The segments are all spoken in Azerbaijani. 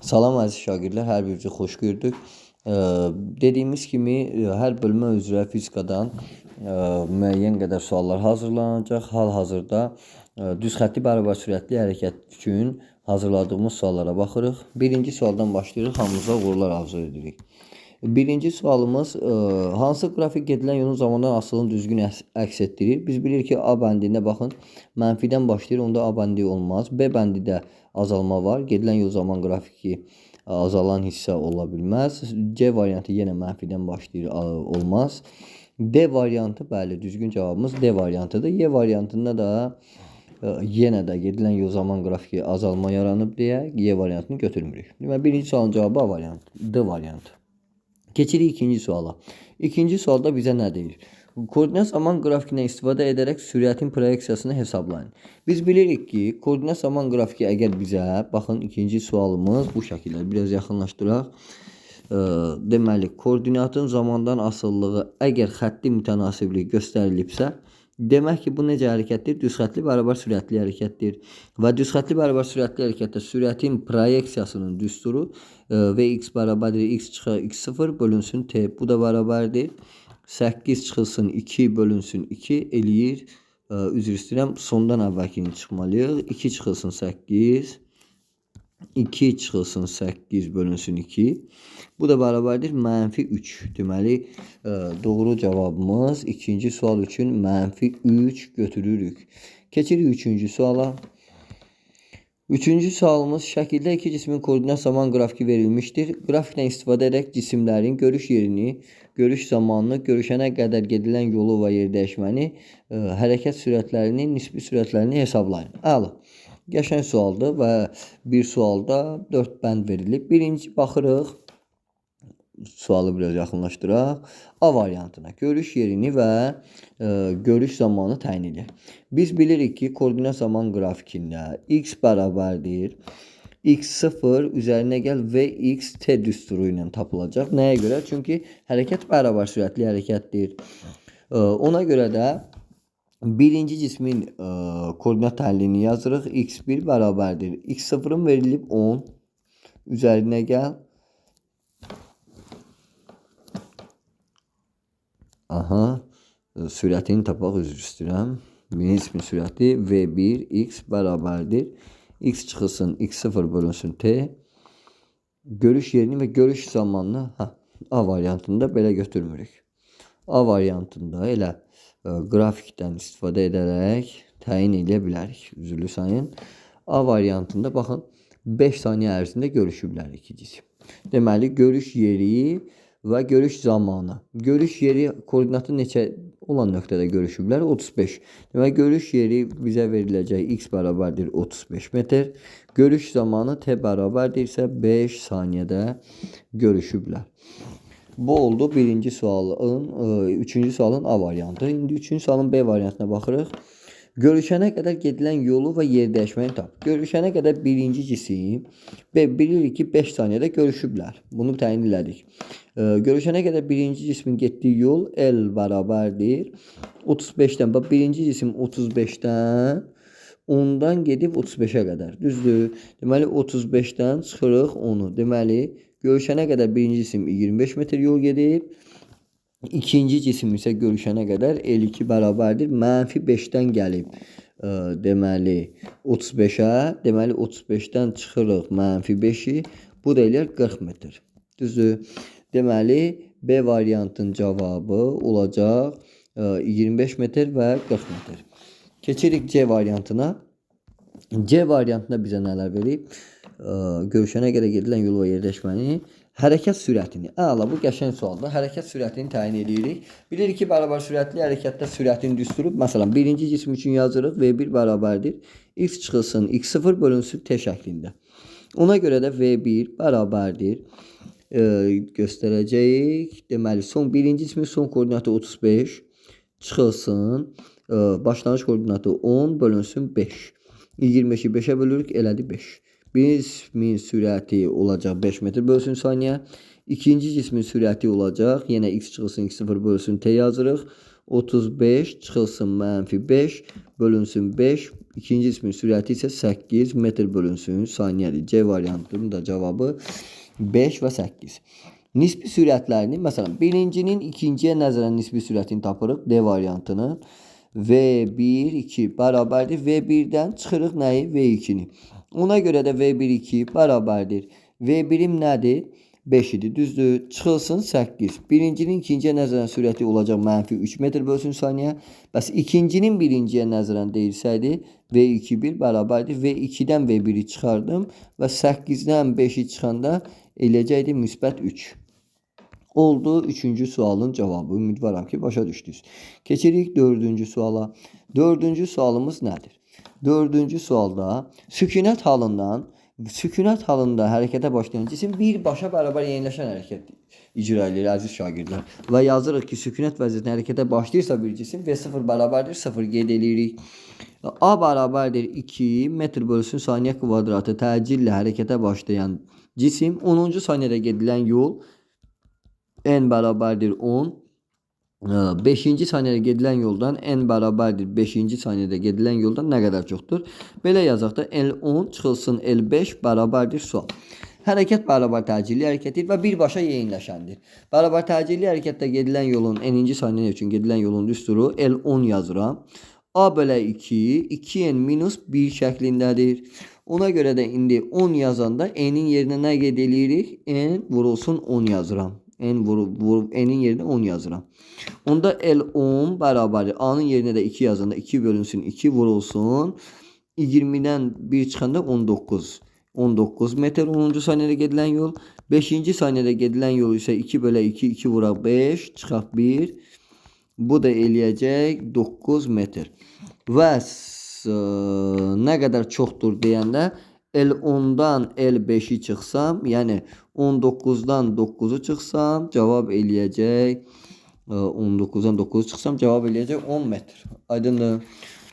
Salam əziz şagirdlər, hər birinizi xoş gördük. Dediyimiz kimi hər bölmə üzrə fizikadan müəyyən qədər suallar hazırlanacaq. Hal-hazırda düz xətti bərabər sürətli hərəkət üçün hazırladığımız suallara baxırıq. Birinci sualdan başlayırıq, hamımıza uğurlar arzu edirik. Birinci sualımız hansı qrafik gedilən yolun zamandan asılını düzgün əks etdirir? Biz bilirik ki, A bəndində baxın, mənfidən başlayır, onda A bəndi olmaz. B bəndində azalma var, gedilən yol zaman qrafiki azalan hissə ola bilməz. C variantı yenə mənfidən başlayır, olmaz. D variantı, bəli, düzgün cavabımız D variantıdır. Y variantında da yenə də gedilən yol zaman qrafiki azalma yaranıb deyə Y variantını götürmürük. Deməli, birinci sualın cavabı A variantı, D variantı. Keçirik ikinci suala. İkinci sualda bizə nə deyir? Koordinat zaman qrafikindən istifadə edərək sürətin proyeksiyasını hesablayın. Biz bilirik ki, koordinat zaman qrafiki əgər bizə, baxın, ikinci sualımız bu şəkildə, biraz yaxınlaşdıraq. Deməli, koordinatın zamandan asılılığı əgər xətti mütənasiblik göstərilibsə, demək ki, bu necə hərəkətdir? Düz xəttli bərabər sürətli hərəkətdir. Və düz xəttli bərabər sürətli hərəkətdə sürətin proyeksiyasının düsturu Vx bərabərdir x çıxar x0 bölünsün t. Bu da bərabərdir. 8 çıxılsın 2 bölünsün 2 eləyir. Üzr istəyirəm, sondan əvvəlkini çıxmalıyıq. 2 çıxılsın 8. 2 çıxılsın 8 bölünsün 2. Bu da bərabərdir mənfi 3. Deməli, doğru cavabımız ikinci sual üçün mənfi 3 götürürük. Keçirik üçüncü suala. Üçüncü sualımız şəkildə iki cismin koordinat zaman qrafiki verilmişdir. Qrafikdən istifadə edərək cisimlərin görüş yerini, görüş zamanını, görüşənə qədər gedilən yolu və yer dəyişməni, hərəkət sürətlərini, nisbi sürətlərini hesablayın. Əla. Qəşəng sualdır və bir sualda 4 bənd verilib. Birinci baxırıq, sualı biraz yaxınlaşdıraq. A variantına görüş yerini və görüş zamanı təyin edir. Biz bilirik ki, koordinat zaman qrafikində x bərabərdir x0 üzərinə gəl vx t düsturu ilə tapılacaq. Nəyə görə? Çünki hərəkət bərabər sürətli hərəkətdir. Ona görə də birinci cismin koordinat təhlilini yazırıq. x1 bərabərdir x0-ın verilib 10 üzərinə gəl. Aha, sürətini tapaq, üzr istəyirəm. Birinci cismin sürəti v1 x bərabərdir x çıxılsın x0 bölünsün t. Görüş yerini və görüş zamanını A variantında belə götürmürük. A variantında elə qrafikdən istifadə edərək təyin edə bilərik. Üzrlü sayın. A variantında baxın 5 saniyə ərzində görüşüblər iki cisim. Deməli, görüş yeri və görüş zamanı. Görüş yeri koordinatı neçə olan nöqtədə görüşüblər? 35. Deməli, görüş yeri bizə veriləcək x bərabərdir 35 metr. Görüş zamanı t bərabərdir isə 5 saniyədə görüşüblər. Bu oldu birinci sualın, üçüncü sualın A variantı. İndi üçüncü sualın B variantına baxırıq. Görüşənə qədər gedilən yolu və yer dəyişməni tap. Görüşənə qədər birinci cisim bilirik ki, 5 saniyədə görüşüblər. Bunu təyin elədik. Görüşənə qədər birinci cismin getdiyi yol L bərabərdir 35-dən. Bax, birinci cisim 35-dən 10-dan gedib 35-ə qədər. Düzdür? Deməli, 35-dən çıxırıq 10-u. Deməli, görüşənə qədər birinci cisim 25 metr yol gedib. İkinci cisim isə görüşənə qədər L2 bərabərdir mənfi 5-dən gəlib. Deməli, 35-ə. Deməli, 35-dən çıxırıq mənfi 5-i. Bu da eləyər 40 metr. Düzdür? Deməli, B variantının cavabı olacaq 25 metr və 40 metr. Keçirik C variantına. C variantında bizə nələr verib? Görüşənə qədər gedilən yolu və yerləşməni, hərəkət sürətini. Əla, bu qəşəng sualdır. Hərəkət sürətini təyin edirik. Bilirik ki, bərabər sürətli hərəkətdə sürətin düsturu, məsələn, birinci cisim üçün yazırıq, V1 bərabərdir x çıxılsın x0 bölünsün t şəklində. Ona görə də V1 bərabərdir. Göstərəcəyik. Deməli, son birinci cismin son koordinatı 35 çıxılsın. Başlanğıc koordinatı 10 bölünsün 5. 25-i 5-ə bölürük, elədi 5. Birinci cismin sürəti olacaq 5 metr bölsün saniyə. İkinci cismin sürəti olacaq. Yenə x çıxılsın x0 bölsün t yazırıq. 35 çıxılsın mənfi 5 bölünsün 5. İkinci cismin sürəti isə 8 metr bölünsün saniyədir. C variantının da cavabı 5 və 8. Nisbi sürətlərini, məsələn, birincinin ikinciyə nəzərən nisbi sürətini tapırıq. D variantının V1, 2 bərabərdir. V1-dən çıxırıq nəyi? V2-ni. Ona görə də V1, 2 bərabərdir. V1-im nədir? 5 idi. Düzdür. Çıxılsın 8. Birincinin ikinciyə nəzərən sürəti olacaq mənfi 3 metr bölsün saniyə. Bəs ikincinin birinciyə nəzərən deyilsəydi V2 1 bərabərdir. V2-dən V1-i çıxardım və 8-dən 5-i çıxanda eləyəcəkdi müsbət 3. Oldu üçüncü sualın cavabı. Ümidvaram ki, başa düşdünüz. Keçirik dördüncü suala. Dördüncü sualımız nədir? Dördüncü sualda sükunət halında hərəkətə başlayan cisim birbaşa bərabər yeniləşən hərəkət icra edir, əziz şagirdlər. Və yazırıq ki, sükunət vəziyyətində hərəkətə başlayırsa bir cisim V0 bərabərdir 0 qeyd edirik. A bərabərdir 2 metr bölsün saniyə kvadratı təcillə hərəkətə başlayan cisim 10-cu saniyədə gedilən yol n bərabərdir 10. 5-ci saniyədə gedilən yoldan n bərabərdir 5-ci saniyədə gedilən yoldan nə qədər çoxdur? Belə yazaq da L10 çıxılsın L5 bərabərdir sual. Hərəkət bərabər təcilli hərəkətdir və birbaşa yeyinləşəndir. Bərabər təcilli hərəkətdə gedilən yolun n-ci saniyə üçün gedilən yolun düsturu L10 yazıram. A bölə 2, 2n minus 1 şəklindədir. Ona görə də indi 10 yazanda n-in yerinə nə qeyd eləyirik? N vurulsun 10 yazıram. N-in yerinə 10 yazıram. Onda L10 bərabərdir. A-nın yerinə də 2 yazanda 2 bölünsün 2 vurulsun. 20-dən 1 çıxanda 19. 19 metr 10-cu saniyədə gedilən yol. 5-ci saniyədə gedilən yol isə 2 bölə 2, 2 vuraq 5, çıxaq 1. Bu da eləyəcək 9 metr. Və nə qədər çoxdur deyəndə L10-dan L5-i çıxsam, yəni 19-dan 9-u çıxsam, cavab eləyəcək 19-dan 9-u çıxsam, cavab eləyəcək 10 metr. Aydındır.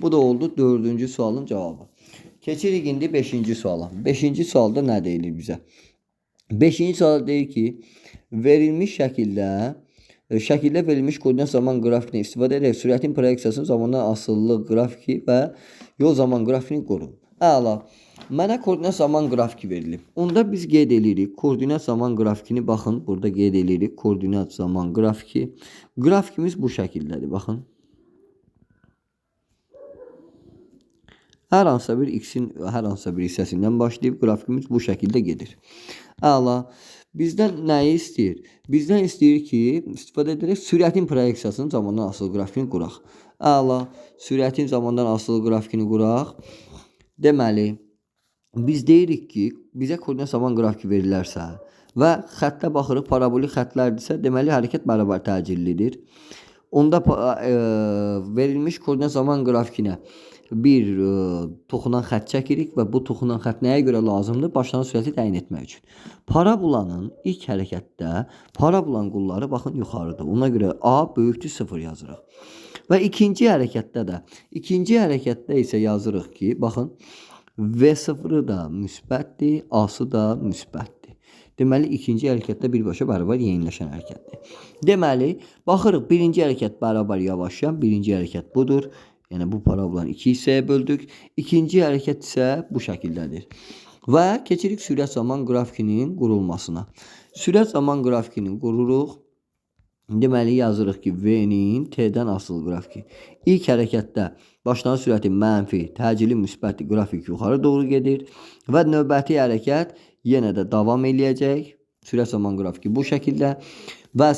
Bu da oldu dördüncü sualın cavabı. Keçirik indi 5-ci suala. 5-ci sualda nə deyilir bizə? 5-ci sualda deyir ki, verilmiş şəkildə verilmiş koordinat zaman qrafikini istifadə edərək sürətin proyeksiyasının zamandan asılılıq qrafiki və yol zaman qrafikini qurun. Əla. Mənə koordinat zaman qrafiki verilib. Onda biz qeyd edirik koordinat zaman qrafikini. Baxın, burada qeyd edirik koordinat zaman qrafiki. Qrafikimiz bu şəkildədir. Baxın. Hər hansısa bir x-in hər hansısa bir hissəsindən başlayıb qrafikimiz bu şəkildə gedir. Əla. Bizdən nəyi istəyir? Bizdən istəyir ki, istifadə edərək sürətin proyeksiyasının zamandan asılı qrafikini quraq. Əla. Sürətin zamandan asılı qrafikini quraq. Deməli, biz deyirik ki, bizə koordinat zaman qrafiki verilərsə və xəttə baxırıq, parabolik xəttlərdirsə, deməli, hərəkət bərabər təcillidir. Onda verilmiş koordinat zaman qrafikinə bir toxunan xətt çəkirik və bu toxunan xətt nəyə görə lazımdır? Başlanğıc sürəti təyin etmək üçün. Parabolanın ilk hərəkətdə parabolanın qulları baxın yuxarıdır. Ona görə A böyükdür 0 yazırıq. Və ikinci hərəkətdə də, ikinci hərəkətdə isə yazırıq ki, baxın, V0-ı da müsbətdir, A-sı da müsbətdir. Deməli, ikinci hərəkətdə birbaşa bərabər yeniləşən hərəkətdir. Deməli, baxırıq, birinci hərəkət bərabər yavaşlayan, birinci hərəkət budur. Yəni, bu parabolanı iki hissəyə böldük. İkinci hərəkət isə bu şəkildədir. Və keçirik sürət zaman qrafikinin qurulmasına. Sürət zaman qrafikini qururuq. Deməli, yazırıq ki, V-nin T-dən asılı qrafiki. İlk hərəkətdə başlanğıc sürəti mənfi, təcili müsbət qrafik yuxarı doğru gedir və növbəti hərəkət yenə də davam eləyəcək. Sürət zaman qrafiki bu şəkildə. Və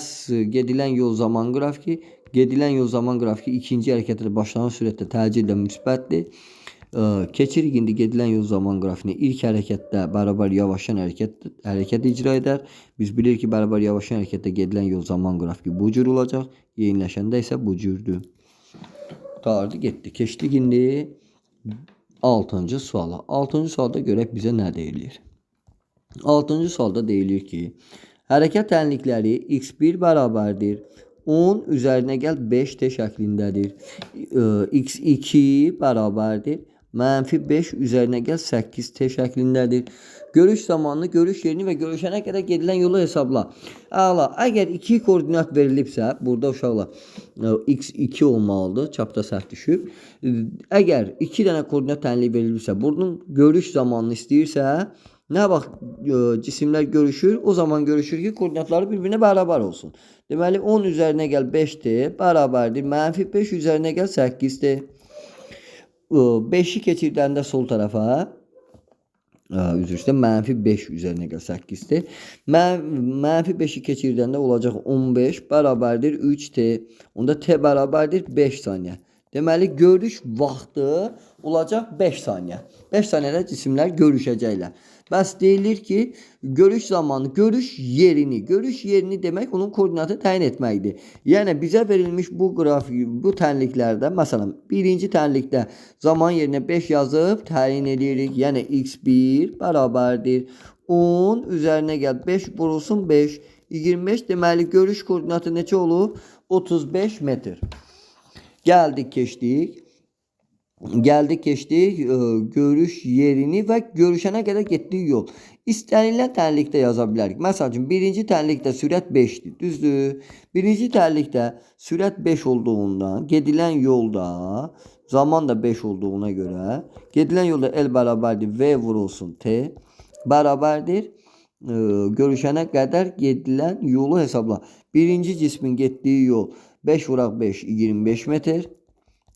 gedilən yol zaman qrafiki, gedilən yol zaman qrafiki ikinci hərəkətdə başlanğıc sürətdə təcillə müsbətdir. Keçirik indi gedilən yol zaman qrafikini. İlk hərəkətdə bərabər yavaşlayan hərəkət icra edər. Biz bilirik ki, bərabər yavaşlayan hərəkətdə gedilən yol zaman qrafiki bu cür olacaq. Yeniləşəndə isə bu cürdür. Qurtardı, getdi. Keçdik indi 6-cı suala. 6-cı sualda görək bizə nə deyilir. 6-cı sualda deyilir ki, hərəkət tənlikləri x1 bərabərdir 10 üzərinə gəl 5t şəklindədir. X2 bərabərdir Mənfi 5 üzərinə gəl 8T şəklindədir. Görüş zamanını, görüş yerini və görüşənə qədər gedilən yolu hesabla. Əla, əgər 2 koordinat verilibsə, burada uşaqlar x2 olmalıdır, çapda səhv düşüb. Əgər 2 dənə koordinat tənliyi verilibsə, bunun görüş zamanını istəyirsə, nə vaxt cisimlər görüşür, o zaman görüşür ki, koordinatları bir-birinə bərabər olsun. Deməli, 10 üzərinə gəl 5T bərabərdir. Mənfi 5 üzərinə gəl 8T. 5-i keçirdəndə sol tərəfə, üzr istəyirəm, mənfi 5 üzərinə gəl 8T. Mənfi 5-i keçirdəndə olacaq 15 bərabərdir 3T. Onda T bərabərdir 5 saniyə. Deməli, görüş vaxtı olacaq 5 saniyə. 5 saniyədə cisimlər görüşəcəklər. Bəs deyilir ki, görüş zamanı, görüş yerini demək onun koordinatı təyin etməkdir. Yəni, bizə verilmiş bu qrafik, bu tənliklərdə, məsələn, birinci tənlikdə zaman yerinə 5 yazıb təyin edirik. Yəni, x1 bərabərdir 10 üzərinə gəl 5 vurulsun 5, 25. Deməli, görüş koordinatı neçə olub? 35 metr. Gəldik, keçdik. Gəldik, keçdik görüş yerini və görüşənə qədər getdiyi yol. İstənilən tənlikdə yaza bilərik. Məsəl üçün, birinci tənlikdə sürət 5-dir, düzdür? Birinci tənlikdə sürət 5 olduğundan, gedilən yolda zaman da 5 olduğuna görə, gedilən yolda L bərabərdir V vurulsun T bərabərdir. Görüşənə qədər gedilən yolu hesabla. Birinci cismin getdiyi yol 5 vuraq 5, 25 metr.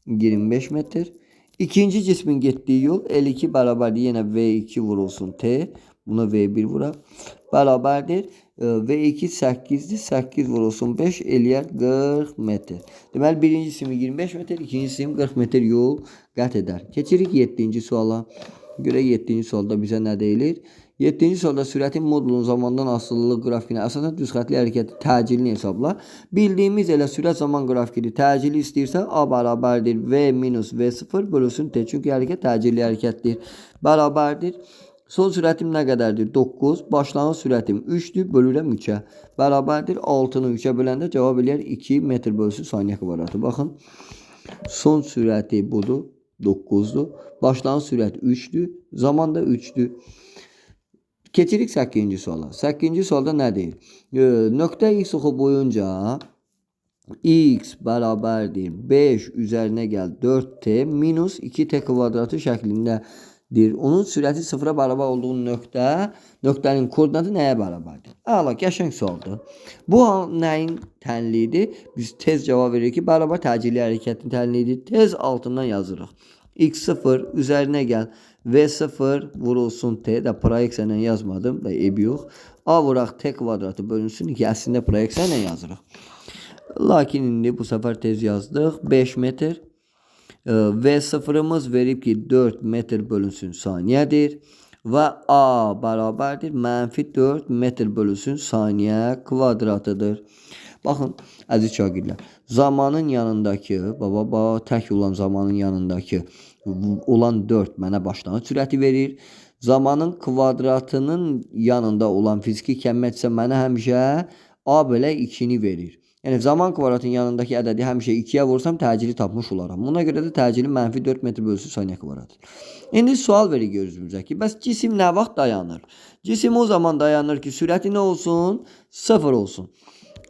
25 metr. İkinci cismin getdiyi yol L2 bərabərdir. Yenə V2 vurulsun T. Buna V1 vuraq. Bərabərdir. V2 8-dir. 8 vurulsun 5 eləyər 40 metr. Deməli, birinci cisim 25 metr, ikinci cisim 40 metr yol qət edər. Keçirik 7-ci suala. Görək 7-ci sualda bizə nə deyilir? 7-ci sualda sürətin modulunun zamandan asılılıq qrafikinə əsasən düz xətli hərəkəti təcilini hesabla. Bildiyimiz elə sürət zaman qrafikidir. Təcili istəyirsə A bərabərdir V minus V0 bölünsün T. Çünki hərəkət təcilli hərəkətdir. Bərabərdir. Son sürətim nə qədərdir? 9. Başlanğıc sürətim 3-dür. Bölürəm 3-ə. Bərabərdir. 6-nı 3-ə böləndə cavab eləyər 2 metr bölünsün saniyə kvadratı. Baxın. Son sürəti budur. 9-dur. Başlanğıc sürət 3-dür. Zaman da 3-dür. Keçirik 8-ci suala. 8-ci sualda nə deyir? Nöqtə x oxu boyunca x bərabərdir 5 üzərinə gəl 4t minus 2t kvadratı şəklindədir. Onun sürəti sıfıra bərabər olduğu nöqtənin koordinatı nəyə bərabərdir? Əla, qəşəng sualdır. Bu nəyin tənliyidir? Biz tez cavab veririk ki, bərabər təcili hərəkətin tənliyidir. Tez altından yazırıq. X0 üzərinə gəl V0 vurulsun T də proyeksiya ilə yazmadım da eybi yox. A vuraq T kvadratı bölünsün ki, əslində proyeksiya ilə yazırıq. Lakin indi bu səfər tez yazdıq. 5 metr. V0-ımız verib ki, 4 metr bölünsün saniyədir. Və A bərabərdir mənfi 4 metr bölünsün saniyə kvadratıdır. Baxın, əziz şagirdlər, zamanın yanındakı, baba, tək olan zamanın yanındakı olan 4 mənə başlanğıc sürəti verir. Zamanın kvadratının yanında olan fiziki kəmiyyət isə mənə həmişə A belə 2-ni verir. Yəni, zaman kvadratının yanındakı ədədi həmişə 2-yə vursam təcili tapmış olaram. Buna görə də təcili mənfi 4 metr bölüsü saniyə kvadratıdır. İndi sual verir gözümüzə ki, bəs cisim nə vaxt dayanır? Cisim o zaman dayanır ki, sürəti nə olsun? 0 olsun.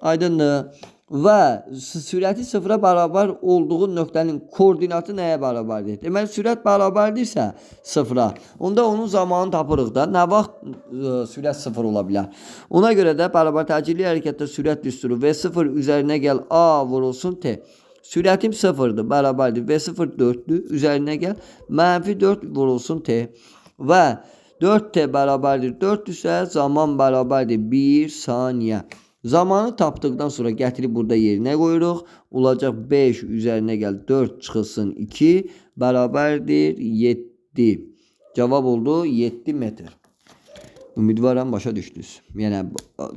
Aydındır. Və sürəti sıfıra bərabər olduğu nöqtənin koordinatı nəyə bərabərdir? Deməli, sürət bərabərdirsə sıfıra, onda onun zamanını tapırıq da. Nə vaxt sürət sıfır ola bilər? Ona görə də bərabər təcili hərəkətdə sürət düsturu V0 üzərinə gəl A vurulsun T. Sürətim sıfırdır, bərabərdir. V0 4-dür, üzərinə gəl mənfi 4 vurulsun T. Və 4T bərabərdir 4-dürsə zaman bərabərdir 1 saniyə. Zamanı tapdıqdan sonra gətirib burada yerinə qoyuruq. Olacaq 5 üzərinə gəl 4 çıxılsın 2 bərabərdir 7. Cavab oldu 7 metr. Ümidvaram başa düşdünüz. Yəni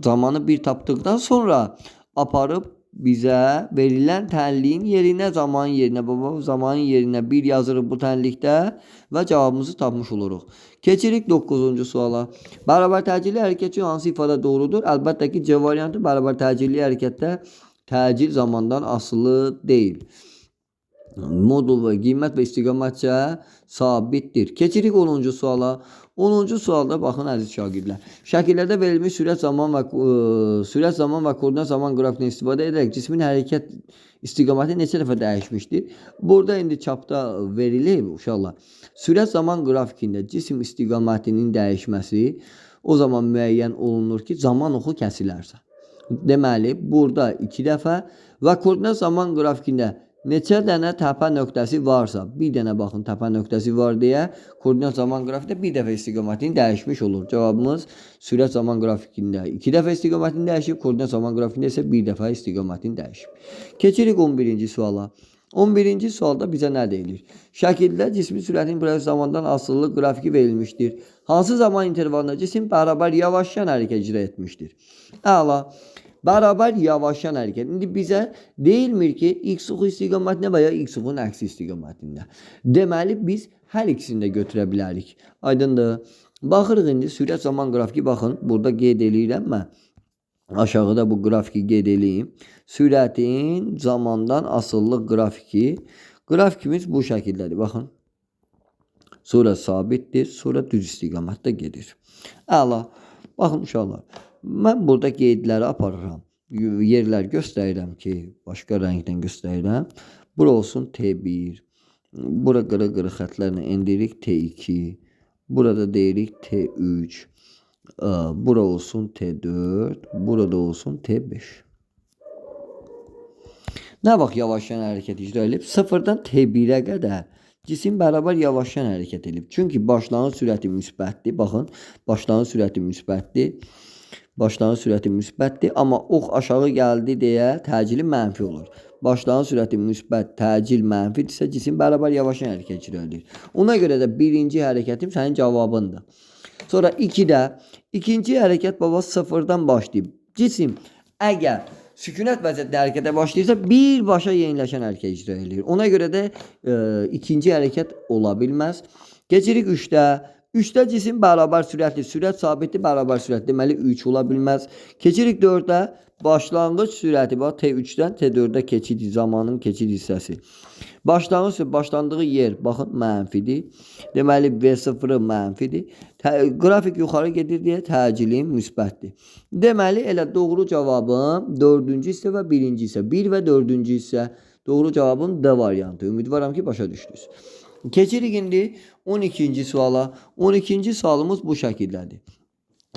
zamanı bir tapdıqdan sonra aparıb bizə verilən tənliyin yerinə, zamanın yerinə, baba, zamanın yerinə 1 yazırıq bu tənlikdə və cavabımızı tapmış oluruq. Keçirik 9-cu suala. Bərabər təcili hərəkət üçün hansı ifadə doğrudur? Əlbəttə ki, C variantı bərabər təcili hərəkətdə təcil zamandan asılı deyil. Modul və qiymət və istiqamətcə sabitdir. Keçirik 10-cu suala. 10-cu sualda baxın əziz şagirdlər. Şəkillərdə verilmiş sürət zaman və koordinat zaman qrafikindən istifadə edərək cismin hərəkət istiqaməti neçə dəfə dəyişmişdir? Burada indi çapda verilib uşaqlar. Sürət zaman qrafikində cisim istiqamətinin dəyişməsi o zaman müəyyən olunur ki, zaman oxu kəsilərsə. Deməli, burada 2 dəfə və koordinat zaman qrafikində neçə dənə təpə nöqtəsi varsa, bir dənə baxın təpə nöqtəsi var deyə koordinat zaman qrafikdə bir dəfə istiqamətini dəyişmiş olur. Cavabımız sürət zaman qrafikində 2 dəfə istiqamətini dəyişib, koordinat zaman qrafikində isə bir dəfə istiqamətini dəyişib. Keçirik 11-ci suala. 11-ci sualda bizə nə deyilir? Şəkildə cismin sürətinin bir zamandan asılılıq qrafiki verilmişdir. Hansı zaman intervalında cisim bərabər yavaşyan hərəkət icra etmişdir? Əla. Bərabər yavaşyan hərəkət. İndi bizə deyilmir ki, x oxu istiqamətində və ya x oxunun əksi istiqamətində. Deməli, biz hər ikisini də götürə bilərik. Aydındır. Baxırıq indi sürət zaman qrafiki. Baxın, burada qeyd eləyirəm mən. Aşağıda bu qrafiki qeyd eləyim. Sürətin zamandan asılılıq qrafiki. Qrafikimiz bu şəkildədir. Baxın. Sonra sabitdir, sonra düz istiqamətdə gedir. Əla. Baxın uşaqlar. Mən burada qeydləri aparıram. Yerlər göstərirəm ki, başqa rəngdən göstərirəm. Bura olsun T1. Bura qırıq-qırıq xətlərlə endirik T2. Burada deyirik T3. Bura olsun T4. Burada olsun T5. Nə vaxt yavaşyan hərəkət icra edib? 0-dan T1-ə qədər cisim bərabər yavaşyan hərəkət edib. Çünki başlanğıc sürəti müsbətdir. Baxın, başlanğıc sürəti müsbətdir. Başlanğıc sürəti müsbətdir, amma ox aşağı gəldi deyə təcili mənfi olur. Başlanğıc sürəti müsbət, təcil mənfidirsə, cisim bərabər yavaşyan hərəkət icra edir. Ona görə də birinci hərəkətim sənin cavabındır. Sonra 2-də, ikinci hərəkət baba 0-dan başlayıb. Cisim əgər sükunət vəziyyətində hərəkətə başlayırsa, birbaşa yeniləşən hərəkət icra edir. Ona görə də ikinci hərəkət ola bilməz. Keçirik 3-də. 3-də cisim bərabər sürətli, sürət sabitdir, bərabər sürət. Deməli, 3 ola bilməz. Keçirik 4-də, başlanğıc sürəti, bax, T3-dən T4-də keçid, zamanın keçid hissəsi. Başlanğıc, başlandığı yer, baxın, mənfidir. Deməli, V0 mənfidir. Qrafik yuxarı gedir deyə təcilin müsbətdir. Deməli, elə doğru cavabım 4-cü hissə və 1-ci hissə. 1 və 4-cü hissə. Doğru cavabım D variantı. Ümidvaram ki, başa düşdünüz. Keçirik indi 12-ci suala. 12-ci sualımız bu şəkildədir.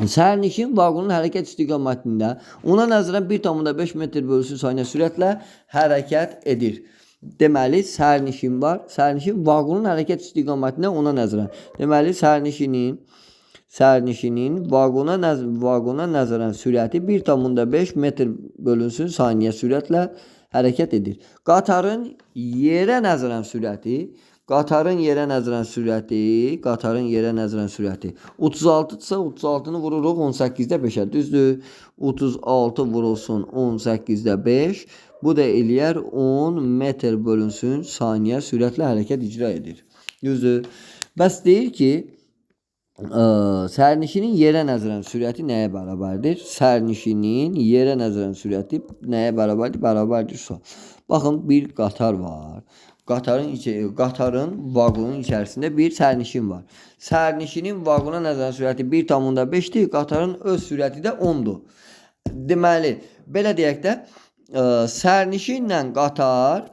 Sərnişin vaqonun hərəkət istiqamətində ona nəzərən 1,5 metr bölüsü saniyə sürətlə hərəkət edir. Deməli, sərnişin var. Sərnişin vaqonun hərəkət istiqamətində ona nəzərən. Deməli, sərnişinin vaqona nəzərən sürəti 1,5 metr bölünsün saniyə sürətlə hərəkət edir. Qatarın yerə nəzərən sürəti Qatarın yerə nəzərən sürəti 36-dırsa 36-nı vururuq 18-də 5-ə, düzdür? 36 vurulsun 18-də 5, bu da eləyər 10 metr bölünsün saniyə sürətlə hərəkət icra edir. Düzdür? Bəs deyir ki, sərnişinin yerə nəzərən sürəti nəyə bərabərdir? Sərnişinin yerə nəzərən sürəti nəyə bərabərdir? Bərabərdir sual. Baxın, bir qatar var. Qatarın vaqonun içərisində bir sərnişin var. Sərnişinin vaqona nəzərən sürəti 1,5-dir, qatarın öz sürəti də 10-dur. Deməli, belə deyək də, sərnişinlə qatar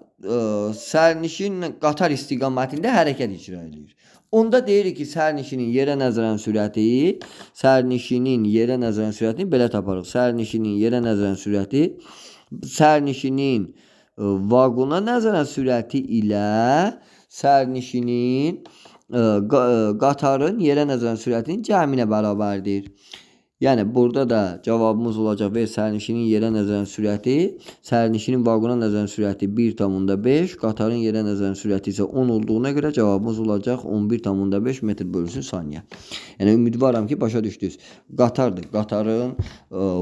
istiqamətində hərəkət icra edir. Onda deyirik ki, sərnişinin yerə nəzərən sürəti, sərnişinin yerə nəzərən sürətini belə taparıq. Sərnişinin yerə nəzərən sürəti, sərnişinin vaqona nəzərən sürəti ilə sərnişinin qatarın yerə nəzərən sürətinin cəminə bərabərdir. Yəni, burada da cavabımız olacaq və sərnişinin yerə nəzərən sürəti, sərnişinin vaqona nəzərən sürəti 1,5, qatarın yerə nəzərən sürəti isə 10 olduğuna görə cavabımız olacaq 11,5 metr bölünsün saniyə. Yəni, ümidvaram ki, başa düşdünüz. Qatardır. Qatarın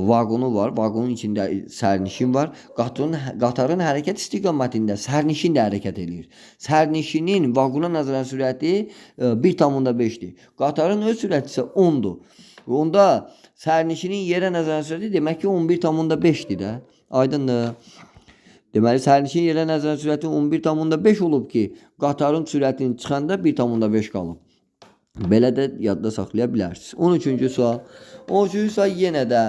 vaqonu var, vaqonun içində sərnişin var. Qatarın hərəkət istiqamətində sərnişin də hərəkət eləyir. Sərnişinin vaqona nəzərən sürəti 1,5-dir. Qatarın öz sürəti isə 10-dur. Onda sərnişinin yerə nəzərən sürəti demək ki 11,5-dir də. Aydındır. Deməli, sərnişin yerə nəzərən sürəti 11,5 olub ki, qatarın sürətini çıxanda 1,5 qalıb. Belə də yadda saxlaya bilərsiniz. 13-cü sual. 13-cü sual yenə də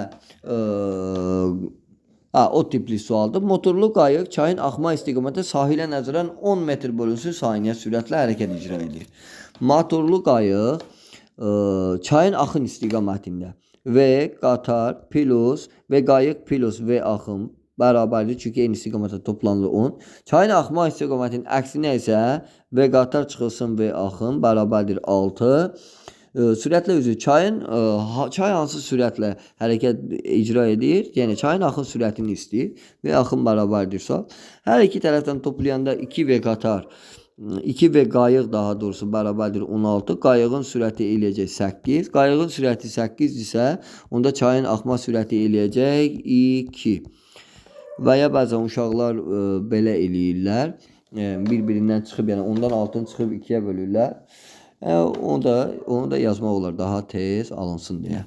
o tipli sualdır. Motorlu qayıq çayın axma istiqamətində sahilə nəzərən 10 metr bölünsün saniyə sürətlə hərəkət icra edir. Motorlu qayıq çayın axın istiqamətində V qatar plus V qayıq plus V axın bərabərdir. Çünki eyni istiqamətdə toplanılır 10. Çayın axma istiqamətinin əksinə isə V qatar çıxılsın V axın bərabərdir 6. Sürətlə üzü çayın çay hansı sürətlə hərəkət icra edir? Yəni çayın axın sürətini istəyir. V axın bərabərdir sual. Hər iki tərəfdən toplayanda 2V qatar 2V qayıq daha doğrusu bərabərdir 16. Qayığın sürəti eləyəcək 8. Qayığın sürəti 8 isə onda çayın axma sürəti eləyəcək 2. Və ya bəzən uşaqlar belə eləyirlər. Bir-birindən çıxıb, yəni ondan altını çıxıb 2-yə bölürlər. Onu da yazmaq olar daha tez alınsın deyə.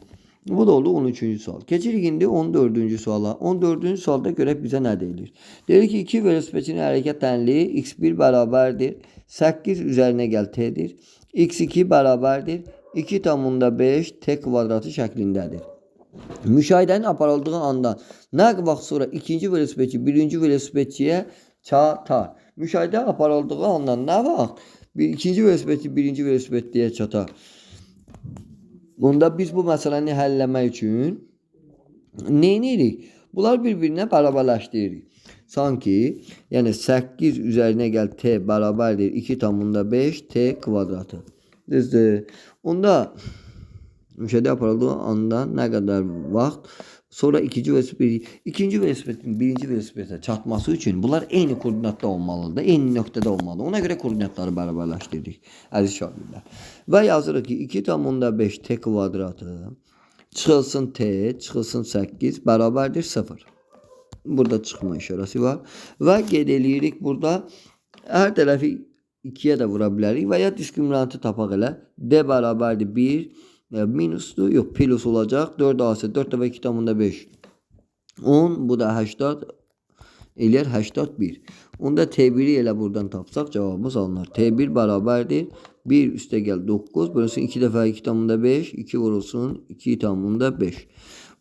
Bu da oldu 13-cü sual. Keçirik indi 14-cü suala. 14-cü sualda görək bizə nə deyilir. Deyilir ki, 2 velosipedçinin hərəkət tənliyi x1 bərabərdir 8 üzərinə gəl t-dir. x2 bərabərdir 2,5 t kvadratı şəklindədir. Müşahidənin aparıldığı andan nə vaxt sonra ikinci velosipedçi birinci velosipedçiyə çatar? Müşahidə aparıldığı andan nə vaxt ikinci velosipedçi birinci velosipedçiyə çatar? Bunda biz bu məsələni həll eləmək üçün nə edirik? Bunlar bir-birinə bərabərləşdiririk. Sanki, yəni 8 üzərinə gəl t bərabərdir 2,5 t kvadratı. Düzdür. Onda müşahidə aparıldığı anda nə qədər vaxt sonra ikinci velosipedin birinci velosipedə çatması üçün bunlar eyni koordinatda olmalıdır, eyni nöqtədə olmalıdır. Ona görə koordinatları bərabərləşdirdik, əziz şagirdlər. Və yazırıq ki, 2,5 t kvadratı çıxılsın t, çıxılsın 8 bərabərdir 0. Burada çıxma işarəsi var. Və qeyd eləyirik burada hər tərəfi 2-yə də vura bilərik və ya diskriminantı tapaq elə. D bərabərdir 1. Minusdur, yox, plus olacaq. 4 AC, 4 dəfə 2,5. 10, bu da 80 eləyər 81. Onda T1-i elə buradan tapsaq cavabımız alınır. T1 bərabərdir 1 üstə gəl 9, bölünsün 2 dəfə 2,5, 2 vurulsun 2,5.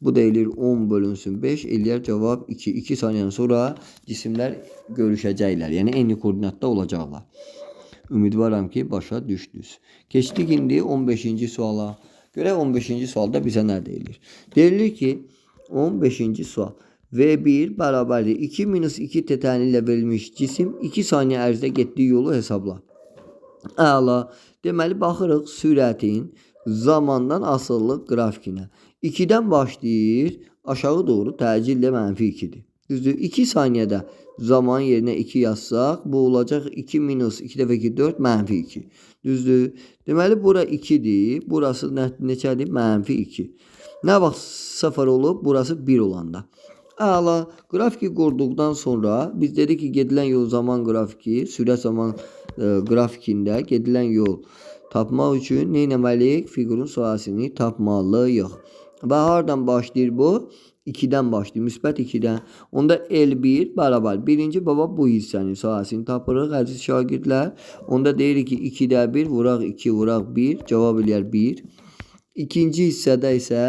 Bu da eləyir 10 bölünsün 5, eləyər cavab 2. 2 saniyədən sonra cisimlər görüşəcəklər. Yəni eyni koordinatda olacaqlar. Ümidvaram ki, başa düşdünüz. Keçdik indi 15-ci suala. Görək 15-ci sualda bizə nə deyilir? Deyilir ki, 15-ci sual. V1 bərabərdir 2 minus 2 t tənli ilə verilmiş cisim 2 saniyə ərzində getdiyi yolu hesabla. Əla. Deməli, baxırıq sürətin zamandan asılılıq qrafikinə. 2-dən başlayır, aşağı doğru təcillə mənfi 2-dir. Düzdür, 2 saniyədə zaman yerinə 2 yazsaq, bu olacaq 2 minus 2 dəfə 2, 4, mənfi 2. Düzdür, deməli, bura 2-dir, burası neçədir? Mənfi 2. Nə vaxt 0 olub, burası 1 olanda. Əla, qrafiki qurduqdan sonra biz dedik ki, gedilən yol zaman qrafiki, sürət zaman qrafikində gedilən yol tapmaq üçün nə etməliyik? Fiqurun sahəsini tapmalıyıq. Və hardan başlayır bu? 2-dən başlayır, müsbət 2-dən. Onda L1 bərabər. Birinci baba bu hissənin sahəsini tapırıq, əziz şagirdlər. Onda deyirik ki, 2-də 1, vuraq 2, vuraq 1, cavab eləyər 1. İkinci hissədə isə,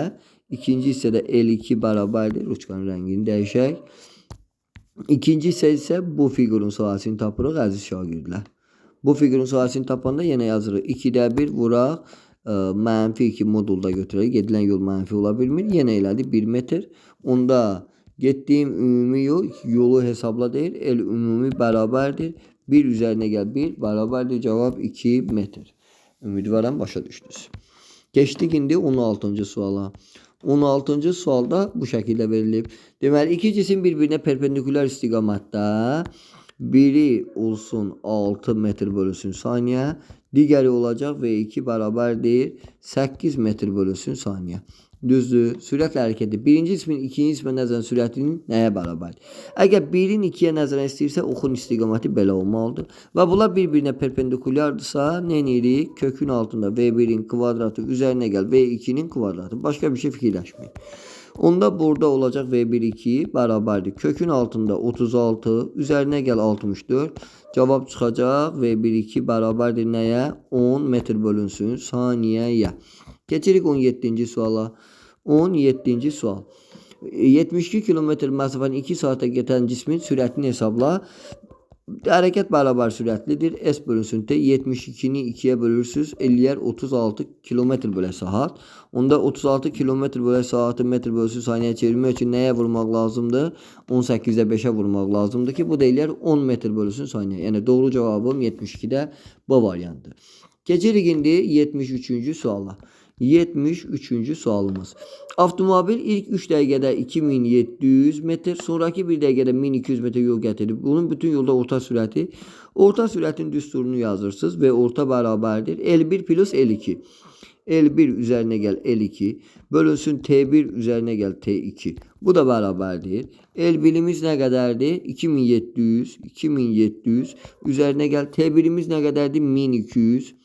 ikinci hissədə L2 bərabərdir. Ruçkanın rəngini dəyişək. İkinci hissə isə bu fiqurun sahəsini tapırıq, əziz şagirdlər. Bu fiqurun sahəsini tapanda yenə yazırıq. 2-də 1 vuraq, mənfi 2 modulda götürək. Gedilən yol mənfi ola bilmir. Yenə elədi 1 metr. Onda getdiyim ümumi yol, yolu hesabla deyir. L ümumi bərabərdir. 1 üzərinə gəl 1 bərabərdir. Cavab 2 metr. Ümidvaram başa düşdünüz. Keçdik indi 16-cı suala. 16-cı sualda bu şəkildə verilib. Deməli, iki cisim bir-birinə perpendikulyar istiqamətdə, biri olsun 6 metr bölünsün saniyə, digəri olacaq V2 bərabərdir 8 metr bölünsün saniyə. Düzdür, sürətlə hərəkəti. Birinci cismin ikinci cismə nəzərən sürətinin nəyə bərabərdir? Əgər birin 2-yə nəzərən istəyirsə, oxun istiqaməti belə olmalıdır. Və bunlar bir-birinə perpendikulyardırsa, nə edirik? Kökün altında V1-in kvadratı üzərinə gəl V2-nin kvadratı. Başqa bir şey fikirləşməyin. Onda burada olacaq V1-2 bərabərdir. Kökün altında 36, üzərinə gəl 64. Cavab çıxacaq V1-2 bərabərdir nəyə? 10 metr bölünsün saniyəyə. Keçirik 17-ci suala. 17-ci sual. 72 kilometr məsafəni 2 saata gedən cismin sürətini hesabla. Hərəkət bərabər sürətlidir. S bölünsün T. 72-ni 2-yə bölürsünüz. Eləyər 36 kilometr bölə saat. Onda 36 kilometr bölə saatı metr bölünsün saniyəyə çevirmək üçün nəyə vurmaq lazımdır? 18-də 5-ə vurmaq lazımdır ki, bu da eləyər 10 metr bölünsün saniyə. Yəni doğru cavabım 72-də bu variantdır. Keçirik indi 73-cü suala. 73-cü sualımız. Avtomobil ilk 3 dəqiqədə 2700 metr, sonraki 1 dəqiqədə 1200 metr yol qət edib. Bunun bütün yolda orta sürəti. Orta sürətin düsturunu yazırsınız və orta bərabərdir. L1 plus L2. L1 üzərinə gəl L2. Bölünsün T1 üzərinə gəl T2. Bu da bərabərdir. L1-imiz nə qədərdir? 2700. 2700 üzərinə gəl T1-imiz nə qədərdir? 1200.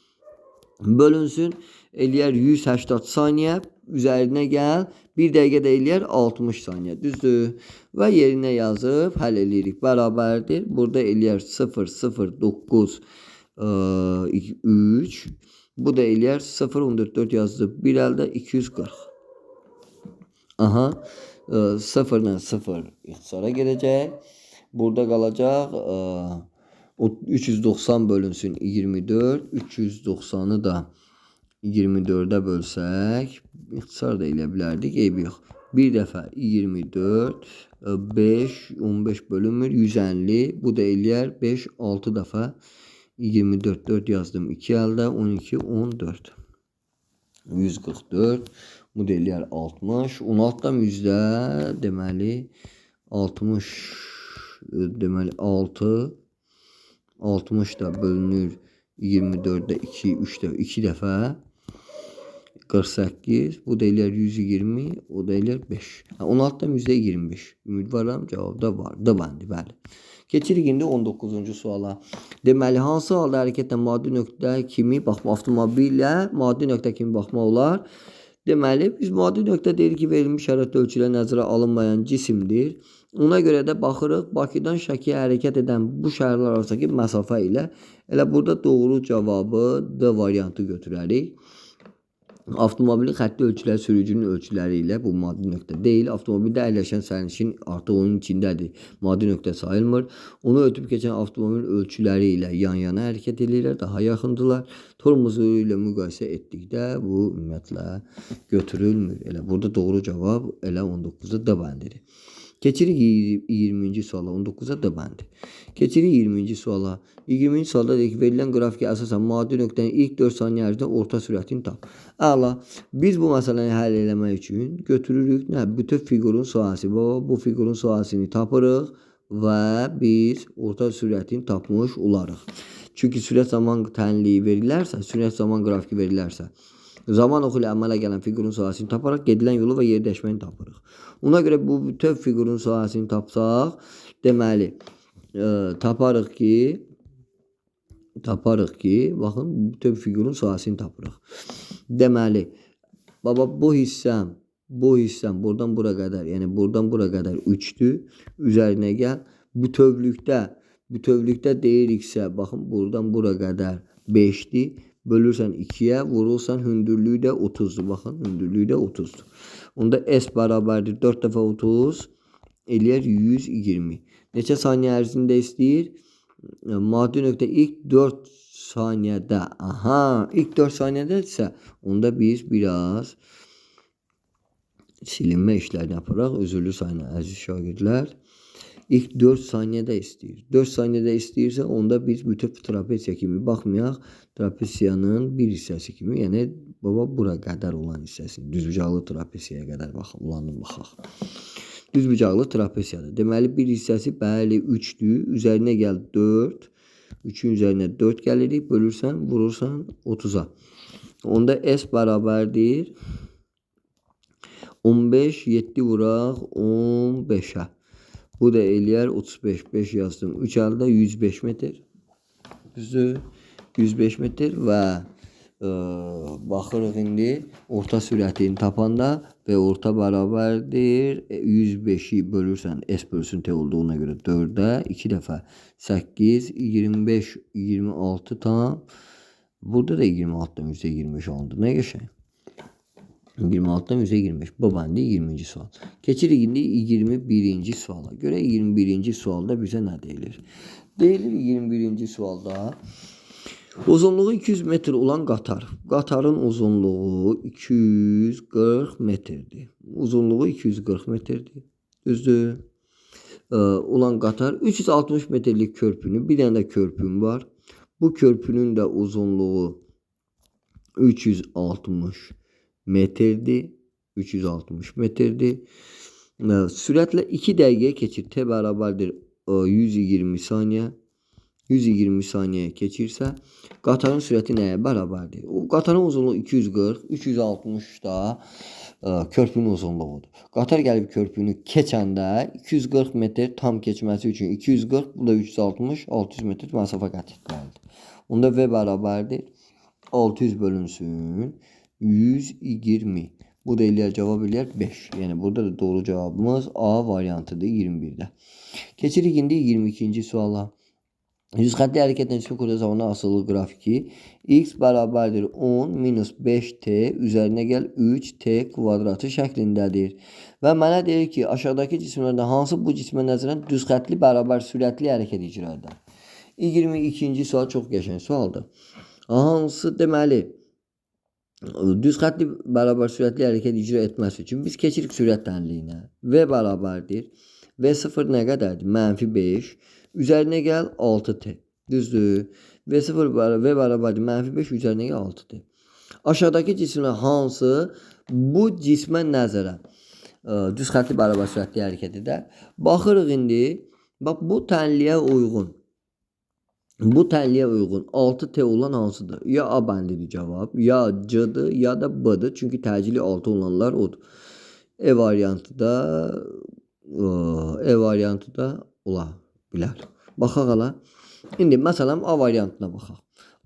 Bölünsün eləyər 180 saniyə, üzərinə gəl, 1 dəqiqə də eləyər 60 saniyə, düzdür? Və yerinə yazıb həll eləyirik, bərabərdir. Burada eləyər 0, 0, 9, 3, bu da eləyər 0, 14, 4 yazdı, bir əldə 240. Aha, 0 ilə 0 ixtisara gedəcək. Burada qalacaq 390 bölünsün 24, 390-ı da 24-ə bölsək, ixtisar da eləyə bilərdik, eybi yox. Bir dəfə 24, 5, 15 bölünmür, 150, bu da eləyər 5, 6 dəfə 24, 4 yazdım, 2 əldə, 12, 14, 144, bu da eləyər 60, 16-dan yüzdə, deməli, 60, deməli, 6, 60 da bölünür 24-də 2, 3 dəfə, 2 dəfə 48, bu da eləyər 120, o da eləyər 5. 16-dan yüzdə 25. Ümidvaram cavabda var. D bəndi, bəli. Keçirik indi 19-cu suala. Deməli, hansı halda hərəkətlə maddi nöqtə kimi baxma, avtomobillə maddi nöqtə kimi baxmaq olar? Deməli, biz maddi nöqtə deyirik ki, verilmiş şərait ölçülər nəzərə alınmayan cisimdir. Ona görə də baxırıq, Bakıdan Şəkiyə hərəkət edən bu şəhərlər arasındakı məsafə ilə elə burada doğru cavabı D variantı götürərik. Avtomobilin xətti ölçüləri sürücünün ölçüləri ilə bu maddi nöqtə deyil. Avtomobildə əyləşən sərnişin artıq onun içindədir. Maddi nöqtə sayılmır. Onu ötüb keçən avtomobil ölçüləri ilə yan-yana hərəkət edirlər, daha yaxındılar. Tormozu ilə müqayisə etdikdə bu ümumiyyətlə götürülmür. Elə burada doğru cavab elə 19-da D bəndidir. Keçirik 20-ci suala, 19-da D bəndi. Keçirik 20-ci suala. 20-ci sualda deyik ki, verilən qrafikə əsasən maddi nöqtənin ilk 4 saniyə ərzində orta sürətini tap. Əla, biz bu məsələni həll eləmək üçün götürürük nə? Bütöv fiqurun sahəsi. Bu fiqurun sahəsini tapırıq və biz orta sürətini tapmış olarıq. Çünki sürət zaman tənliyi verilərsə, sürət zaman qrafiki verilərsə, zaman oxu ilə əmələ gələn fiqurun sahəsini taparaq gedilən yolu və yer dəyişməni tapırıq. Ona görə bu bütöv fiqurun sahəsini tapsaq, deməli, taparıq ki, baxın, bütöv fiqurun sahəsini tapırıq. Deməli, baba, bu hissəm buradan bura qədər, yəni buradan bura qədər 3-dür, üzərinə gəl. Bütövlükdə deyiriksə, baxın, buradan bura qədər 5-dir. Bölürsən 2-yə, vurursan hündürlüyü də 30-dur. Baxın, hündürlüyü də 30-dur. Onda S bərabərdir 4 dəfə 30, eləyər 120. Neçə saniyə ərzində istəyir? Maddi nöqtə ilk 4 saniyədə. Aha, ilk 4 saniyədə isə onda biz biraz silinmə işlərini yaparaq, özürlü sayın əziz şagirdlər. İlk 4 saniyədə istəyir. 4 saniyədə istəyirsə, onda biz bütöv trapesiya kimi baxmayaq. Trapesiyanın bir hissəsi kimi, yəni baba bura qədər olan hissəsini, düzbucaqlı trapesiyaya qədər olanı baxaq. Düzbucaqlı trapesiyadır. Deməli, bir hissəsi bəli 3-dür. Üzərinə gəl 4. 3-ün üzərinə 4 gəlirik. Bölürsən, vurursan 30-a. Onda S bərabərdir. 15, 7 vuraq 15-ə. Bu da eləyər 35, 5 yazdım. 3 əldə 105 metr. Düzdür? 105 metr və Baxırıq indi orta sürətini tapanda V orta bərabərdir. 105-i bölürsən S bölsün T olduğuna görə 4-ə 2 dəfə 8, 25, 26 tam. Burada da 26-dan %25 alındı. Nə qəşəng? 26-dan %25. Bu bəndi 20-ci sual. Keçirik indi 21-ci suala. Görək 21-ci sualda bizə nə deyilir? Deyilir 21-ci sualda uzunluğu 200 metr olan qatar. Qatarın uzunluğu 240 metrdir. Uzunluğu 240 metrdir. Düzdür? Olan qatar 360 metrlik körpünü, bir dənə də körpüm var. Bu körpünün də uzunluğu 360 metrdir. 360 metrdir. Sürətlə 2 dəqiqəyə keçir. T bərabərdir 120 saniyə. 120 saniyə keçirsə, qatarın sürəti nəyə bərabərdir? O qatarın uzunluğu 240, 360 da körpünün uzunluğudur. Qatar gəlib körpünü keçəndə 240 metr tam keçməsi üçün 240, bu da 360, 600 metr məsafə qət etməlidir. Onda V bərabərdir 600 bölünsün 120. Bu da eləyər, cavab eləyər 5. Yəni burada da doğru cavabımız A variantıdır 21-də. Keçirik indi 22-ci suala. Düz xəttli hərəkət nəticəsində qurduğu zamandan asılı qrafiki x bərabərdir 10 minus 5t üzərinə gəl 3t kvadratı şəklindədir. Və mənə deyir ki, aşağıdakı cisimlərdən hansı bu cismə nəzərən düz xəttli bərabər sürətli hərəkət icra edər? 22-ci sual çox qəşəng sualdır. Hansı, deməli, düz xəttli bərabər sürətli hərəkət icra etməsi üçün biz keçirik sürət tənliyinə. V bərabərdir. V0 nə qədərdir? Mənfi 5. Üzərinə gəl 6t. Düzdür. V0 V bərabərdir mənfi 5 üzərinə gəl 6t. Aşağıdakı cisimlər hansı bu cismə nəzərən düz xəttli bərabər sürətli hərəkət edər? Baxırıq indi. Bax bu tənliyə uyğun. Bu tənliyə uyğun 6t olan hansıdır? Ya A bəndidir cavab, ya C-dir, ya da B-dir. Çünki təcili 6 olanlar odur. E variantı da ola bilər. Baxaq hala. İndi məsələn A variantına baxaq.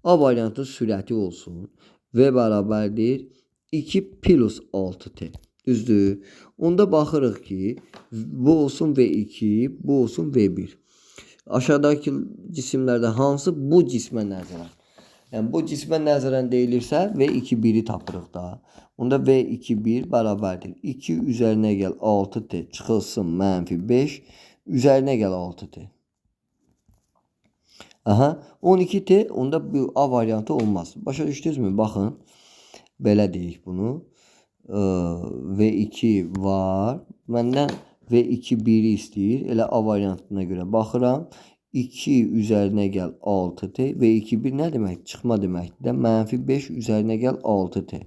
A variantının sürəti olsun. V bərabərdir 2 plus 6t. Düzdür. Onda baxırıq ki, bu olsun V2, bu olsun V1. Aşağıdakı cisimlərdə hansı bu cismə nəzərən? Yəni bu cismə nəzərən deyilirsə V2 1-i tapırıq da. Onda V2 1 bərabərdir 2 üzərinə gəl 6t çıxılsın mənfi 5 üzərinə gəl 6t. Aha, 12t onda bu A variantı olmaz. Başa düşdünüzmü? Baxın. Belə deyik bunu. V2 var. Məndən V2 1-i istəyir. Elə A variantına görə baxıram. 2 üzərinə gəl 6t. V2 1 nə demək? Çıxma deməkdir də. Mənfi 5 üzərinə gəl 6t.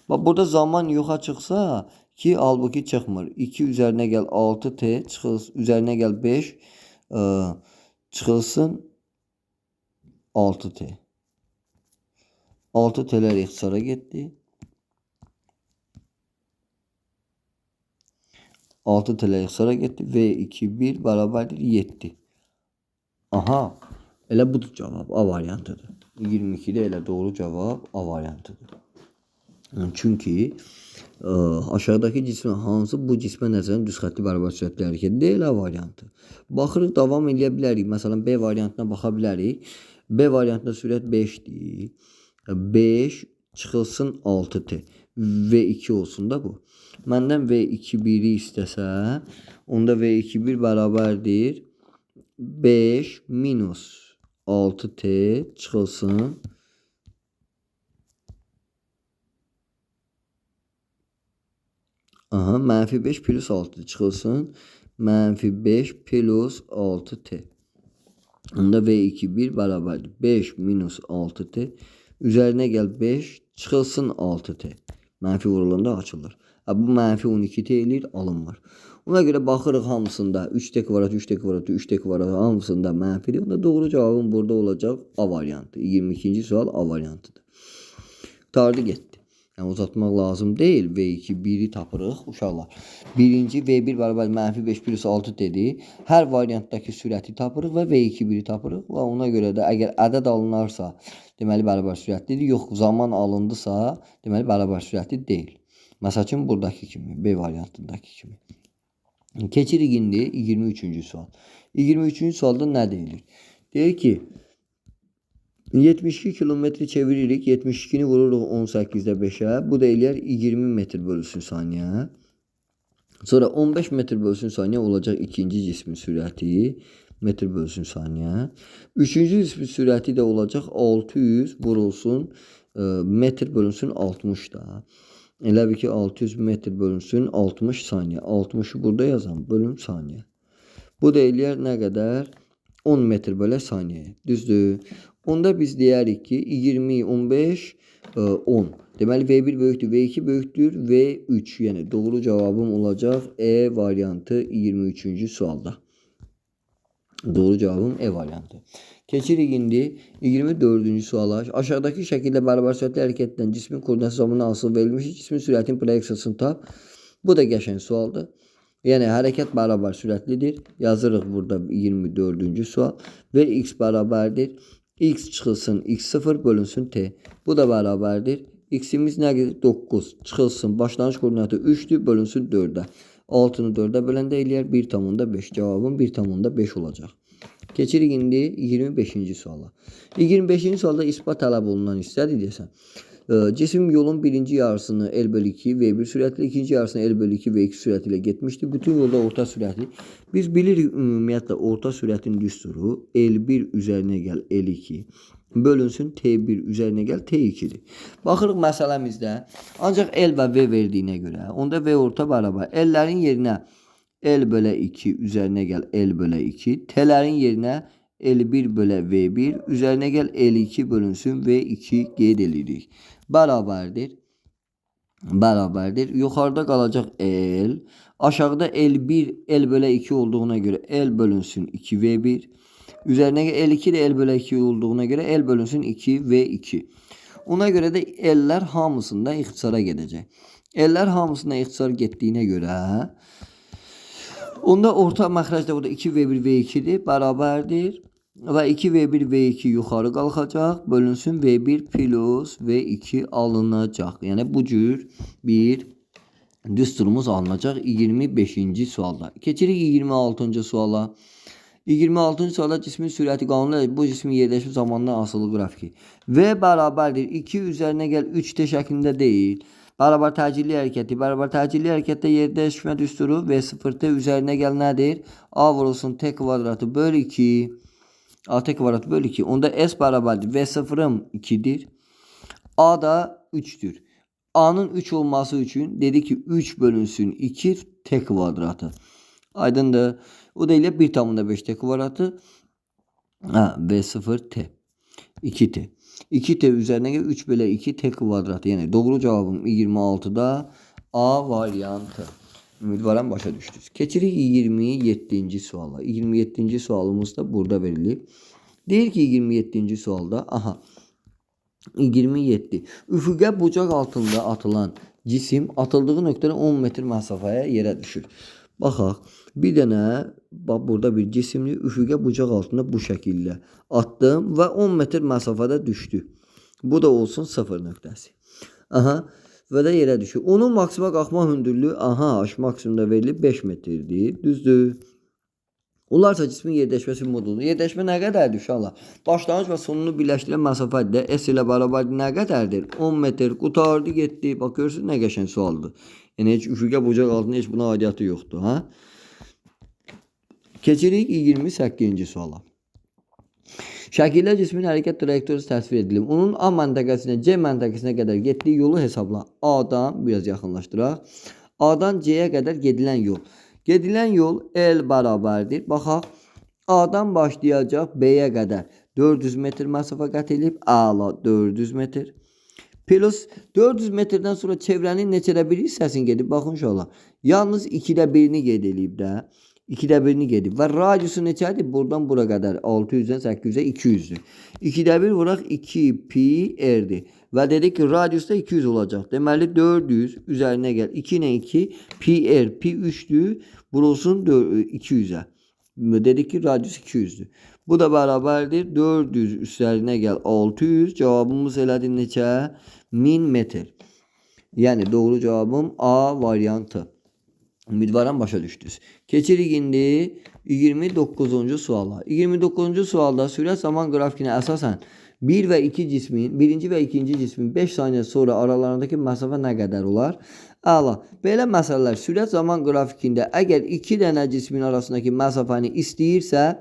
Bax, burada zaman yoxa çıxsa ki, halbuki çıxmır. 2 üzərinə gəl 6t, çıxılsın, üzərinə gəl 5, çıxılsın 6t. 6t'lər ixtisara getdi. 6t'lər ixtisara getdi. V2 1 bərabərdir 7. Aha, elə budur cavab. A variantıdır. 22-də elə doğru cavab A variantıdır. Çünki aşağıdakı cismə hansı bu cismə nəzərən düz xəttli bərabər sürətli hərəkət deyil A variantı. Baxırıq, davam eləyə bilərik. Məsələn, B variantına baxa bilərik. B variantında sürət 5-dir. 5 çıxılsın 6t. V2 olsun da bu. Məndən V2 1-i istəsə, onda V2 1 bərabərdir 5 minus 6t çıxılsın aha, mənfi 5 plus 6 çıxılsın. Mənfi 5 plus 6t. Onda V2 1 bərabərdir 5 minus 6t. Üzərinə gəl 5 çıxılsın 6t. Mənfi vurulanda açılır. Ha, bu mənfi 12t eləyir, alınmır. Ona görə baxırıq hamısında 3t kvadrat, 3t kvadrat, 3t kvadrat hamısında mənfidir. Onda doğru cavabım burada olacaq A variantı. 22-ci sual A variantıdır. Tardı getdi. Yəni uzatmaq lazım deyil. V2 1-i tapırıq uşaqlar. Birinci V1 bərabər mənfi 5 plus 6 dedi. Hər variantdakı sürəti tapırıq və V2 1-i tapırıq və ona görə də əgər ədəd alınarsa, deməli bərabər sürətlidir. Yox, zaman alındısa, deməli bərabər sürətli deyil. Məsəl üçün buradakı kimi, B variantındakı kimi. Keçirik indi 23-cü sual. 23-cü sualda nə deyilir? Deyir ki, 72 kilometri çeviririk. 72-ni vururuq 18-də 5-ə. Bu da eləyər 20 metr bölünsün saniyə. Sonra 15 metr bölünsün saniyə olacaq ikinci cismin sürəti. Metr bölünsün saniyə. Üçüncü cismin sürəti də olacaq 600 vurulsun metr bölünsün 60 da. Elə bil ki 600 metr bölünsün 60 saniyə. 60-ı burada yazam, bölüm saniyə. Bu da eləyər nə qədər? 10 metr bölə saniyə. Düzdür. Onda biz deyərik ki 20, 15, 10. Deməli V1 böyükdür, V2 böyükdür, V3. Yəni doğru cavabım olacaq E variantı 23-cü sualda. Doğru cavabım E variantı. Keçirik indi 24-cü suala. Aşağıdakı şəkildə bərabər sürətli hərəkət edən cismin koordinat zamanına asılı verilmiş cismin sürətinin proyeksiyasını tap. Bu da qəşəng sualdır. Yəni hərəkət bərabər sürətlidir. Yazırıq burada 24-cü sual. Vx bərabərdir. X çıxılsın x0 bölünsün t. Bu da bərabərdir. X-imiz nə qədər? 9. Çıxılsın. Başlanğıc koordinatı 3-dür, bölünsün 4-ə. 6-nı 4-ə böləndə eləyər 1,5. Cavabım 1,5 olacaq. Keçirik indi 25-ci suala. 25-ci sualda isbat tələb olunan hissədir desən. Cisim yolun birinci yarısını L bölü 2 V1 sürətli, ikinci yarısını L bölü 2 V2 sürəti ilə getmişdi. Bütün yolda orta sürətli. Biz bilirik ümumiyyətlə orta sürətin düsturu L1 üzərinə gəl L2 bölünsün T1 üzərinə gəl T2-dir. Baxırıq məsələmizdə ancaq L və V verdiyinə görə onda V orta bərabər L-lərin yerinə L bölə 2 üzərinə gəl L bölə 2, T-lərin yerinə L1 bölə V1 üzərinə gəl L2 bölünsün V2 qeyd edirik. Bərabərdir. Bərabərdir. Yuxarıda qalacaq L. Aşağıda L1 L bölə 2 olduğuna görə L bölünsün 2V1. Üzərinə L2 də L bölə 2 olduğuna görə L bölünsün 2V2. Ona görə də L-lər hamısında ixtisara gedəcək. L-lər hamısında ixtisara getdiyinə görə onda orta məxrəc də burada 2V1 V2-dir, bərabərdir. Və 2V1 V2 yuxarı qalxacaq, bölünsün V1 plus V2 alınacaq. Yəni bu cür bir düsturumuz alınacaq 25-ci sualda. Keçirik 26-cı suala. 26-cı sualda cismin sürəti qanunu bu cismin yerləşmə zamanından asılı qrafiki. V bərabərdir 2 üzərinə gəl 3T şəklində deyil. Bərabər təcilli hərəkəti. Bərabər təcilli hərəkətdə yerləşmə düsturu V0T üzərinə gəl nədir? A vurulsun T kvadratı böl 2. AT kvadratı böl 2. Onda S bərabərdir. V0-ım 2-dir. A da 3-dür. A'nın 3 olması üçün dedi ki 3 bölünsün 2 T kvadratı. Aydındır. O da elə 1,5 T kvadratı. V0 T. 2T. 2T üzərinə gəl 3 bölə 2 T kvadratı. Yəni doğru cavabım 26-da A variantı. Ümidvaram başa düşdünüz. Keçirik 27-ci suala. 27-ci sualımız da burada verilib. Deyir ki 27-ci sualda aha 27. Üfüqə bucaq altında atılan cisim atıldığı nöqtədən 10 metr məsafəyə yerə düşür. Baxaq, bir dənə bax burada bir cisimli üfüqə bucaq altında bu şəkildə atdım və 10 metr məsafədə düşdü. Bu da olsun 0 nöqtəsi. Aha. Və də yerə düşür. Onun maksima qalxma hündürlüyü, aha, H maksimumda verilib 5 metrdir. Düzdür. Onlarsa cismin yerləşməsi modulu. Yerləşmə nə qədərdir uşaqlar? Başlanğıc və sonunu birləşdirən məsafədir. S ilə bərabərdir nə qədərdir? 10 metr. Qutardı, getdi. Bax, görürsünüz nə qəşəng sualdır. Yəni, heç üfüqə bucaq altında heç buna aidiyyatı yoxdur. Ha? Keçirik 28-ci suala. Şəkildə cismin hərəkət trayektoriyası təsvir edilib. Onun A məntəqəsinə C məntəqəsinə qədər getdiyi yolu hesabla. A-dan biraz yaxınlaşdıraq. A-dan C-yə qədər gedilən yol. Gedilən yol L bərabərdir. Baxaq. A-dan başlayacaq B-yə qədər 400 metr məsafə qət edib. Əla 400 metr. Plus 400 metrdən sonra çevrənin neçədə bir hissəsini gedib? Baxın uşaqlar. Yalnız 2-də birini qeyd eləyib də. 2-də 1-ni gedib. Və radiusu neçədir? Buradan bura qədər 600-dən 800-ə 200-dür. 2-də 1 vuraq 2 pi r-dir. Və dedik ki, radius da 200 olacaq. Deməli 400 üzərinə gəl. 2 ilə 2 pi r, pi 3-dür. Vurulsun 200-ə. Dedik ki, radius 200-dür. Bu da bərabərdir. 400 üzərinə gəl 600. Cavabımız elədir neçə? 1000 metr. Yəni doğru cavabım A variantı. Ümidvaram başa düşdünüz. Keçirik indi 29-cu suala. 29-cu sualda sürət zaman qrafikinə əsasən 1 və 2 cismin, birinci və ikinci cismin 5 saniyə sonra aralarındakı məsafə nə qədər olar? Əla. Belə məsələlər sürət zaman qrafikində əgər 2 dənə cismin arasındakı məsafəni istəyirsə,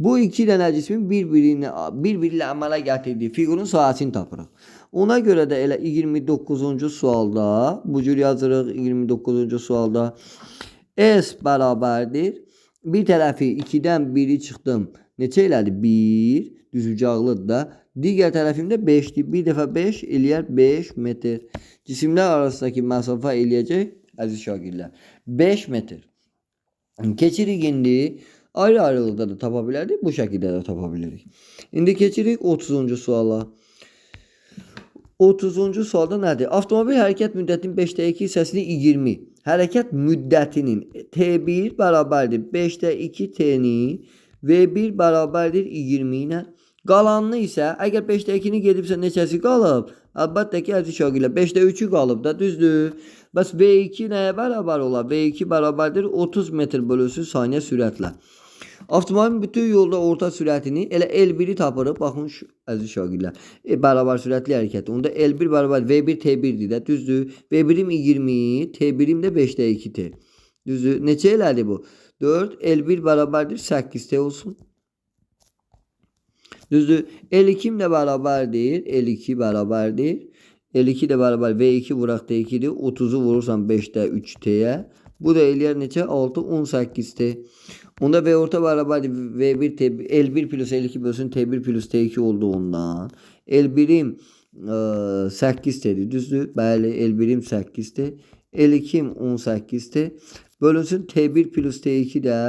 bu 2 dənə cismin bir-biri ilə əmələ gətirdiyi fiqurun sahəsini tapırıq. Ona görə də elə 29-cu sualda, bu cür yazırıq 29-cu sualda S bərabərdir. Bir tərəfi 2-dən 1-i çıxdım. Neçə elədi? 1, düzbucaqlıdır da. Digər tərəfimdə 5-dir. Bir dəfə 5 eləyər 5 metr. Cisimlər arasındakı məsafə eləyəcək, əziz şagirdlər, 5 metr. Keçirik indi. Ayrı-ayrılıqda da tapa bilərdik, bu şəkildə də tapa bilirik. İndi keçirik 30-cu suala. 30-cu sualda nədir? Avtomobil hərəkət müddətinin 5-də 2 hissəsini 20. Hərəkət müddətinin T1 bərabərdir 5-də 2 T-ni, V1 bərabərdir 20 ilə. Qalanını isə, əgər 5-də 2-ni gedibsə neçəsi qalıb? Əlbəttə ki, əziz şagirdlər, 5-də 3-ü qalıb da, düzdür? Bəs V2 nəyə bərabər olar? V2 bərabərdir 30 metr bölünsün saniyə sürətlə. Avtomobilin bütün yolda orta sürətini elə L1-i tapırıq. Baxın, şu, əziz şagirdlər, bərabər sürətli hərəkəti. Onda L1 bərabər V1 T1-dir də, düzdür? V1-im 20, T1-im də 5-də 2 T. Düzdür? Neçə elədi bu? 4, L1 bərabərdir 8 T olsun. Düzdür? L2-im də bərabərdir. L2 bərabərdir. L2 də bərabər V2 vuraq T2-dir. 30-u vurursan 5-də 3 T-yə. Bu da eləyər neçə? 6, 18 T. Onda V orta bərabərdir V1 T, L1 plus L2 bölsün T1 plus T2 olduğundan L1-im 8 T'dir. Düzdür? Bəli, L1-im 8 T. L2-im 18 T. Bölünsün T1 plus T2 də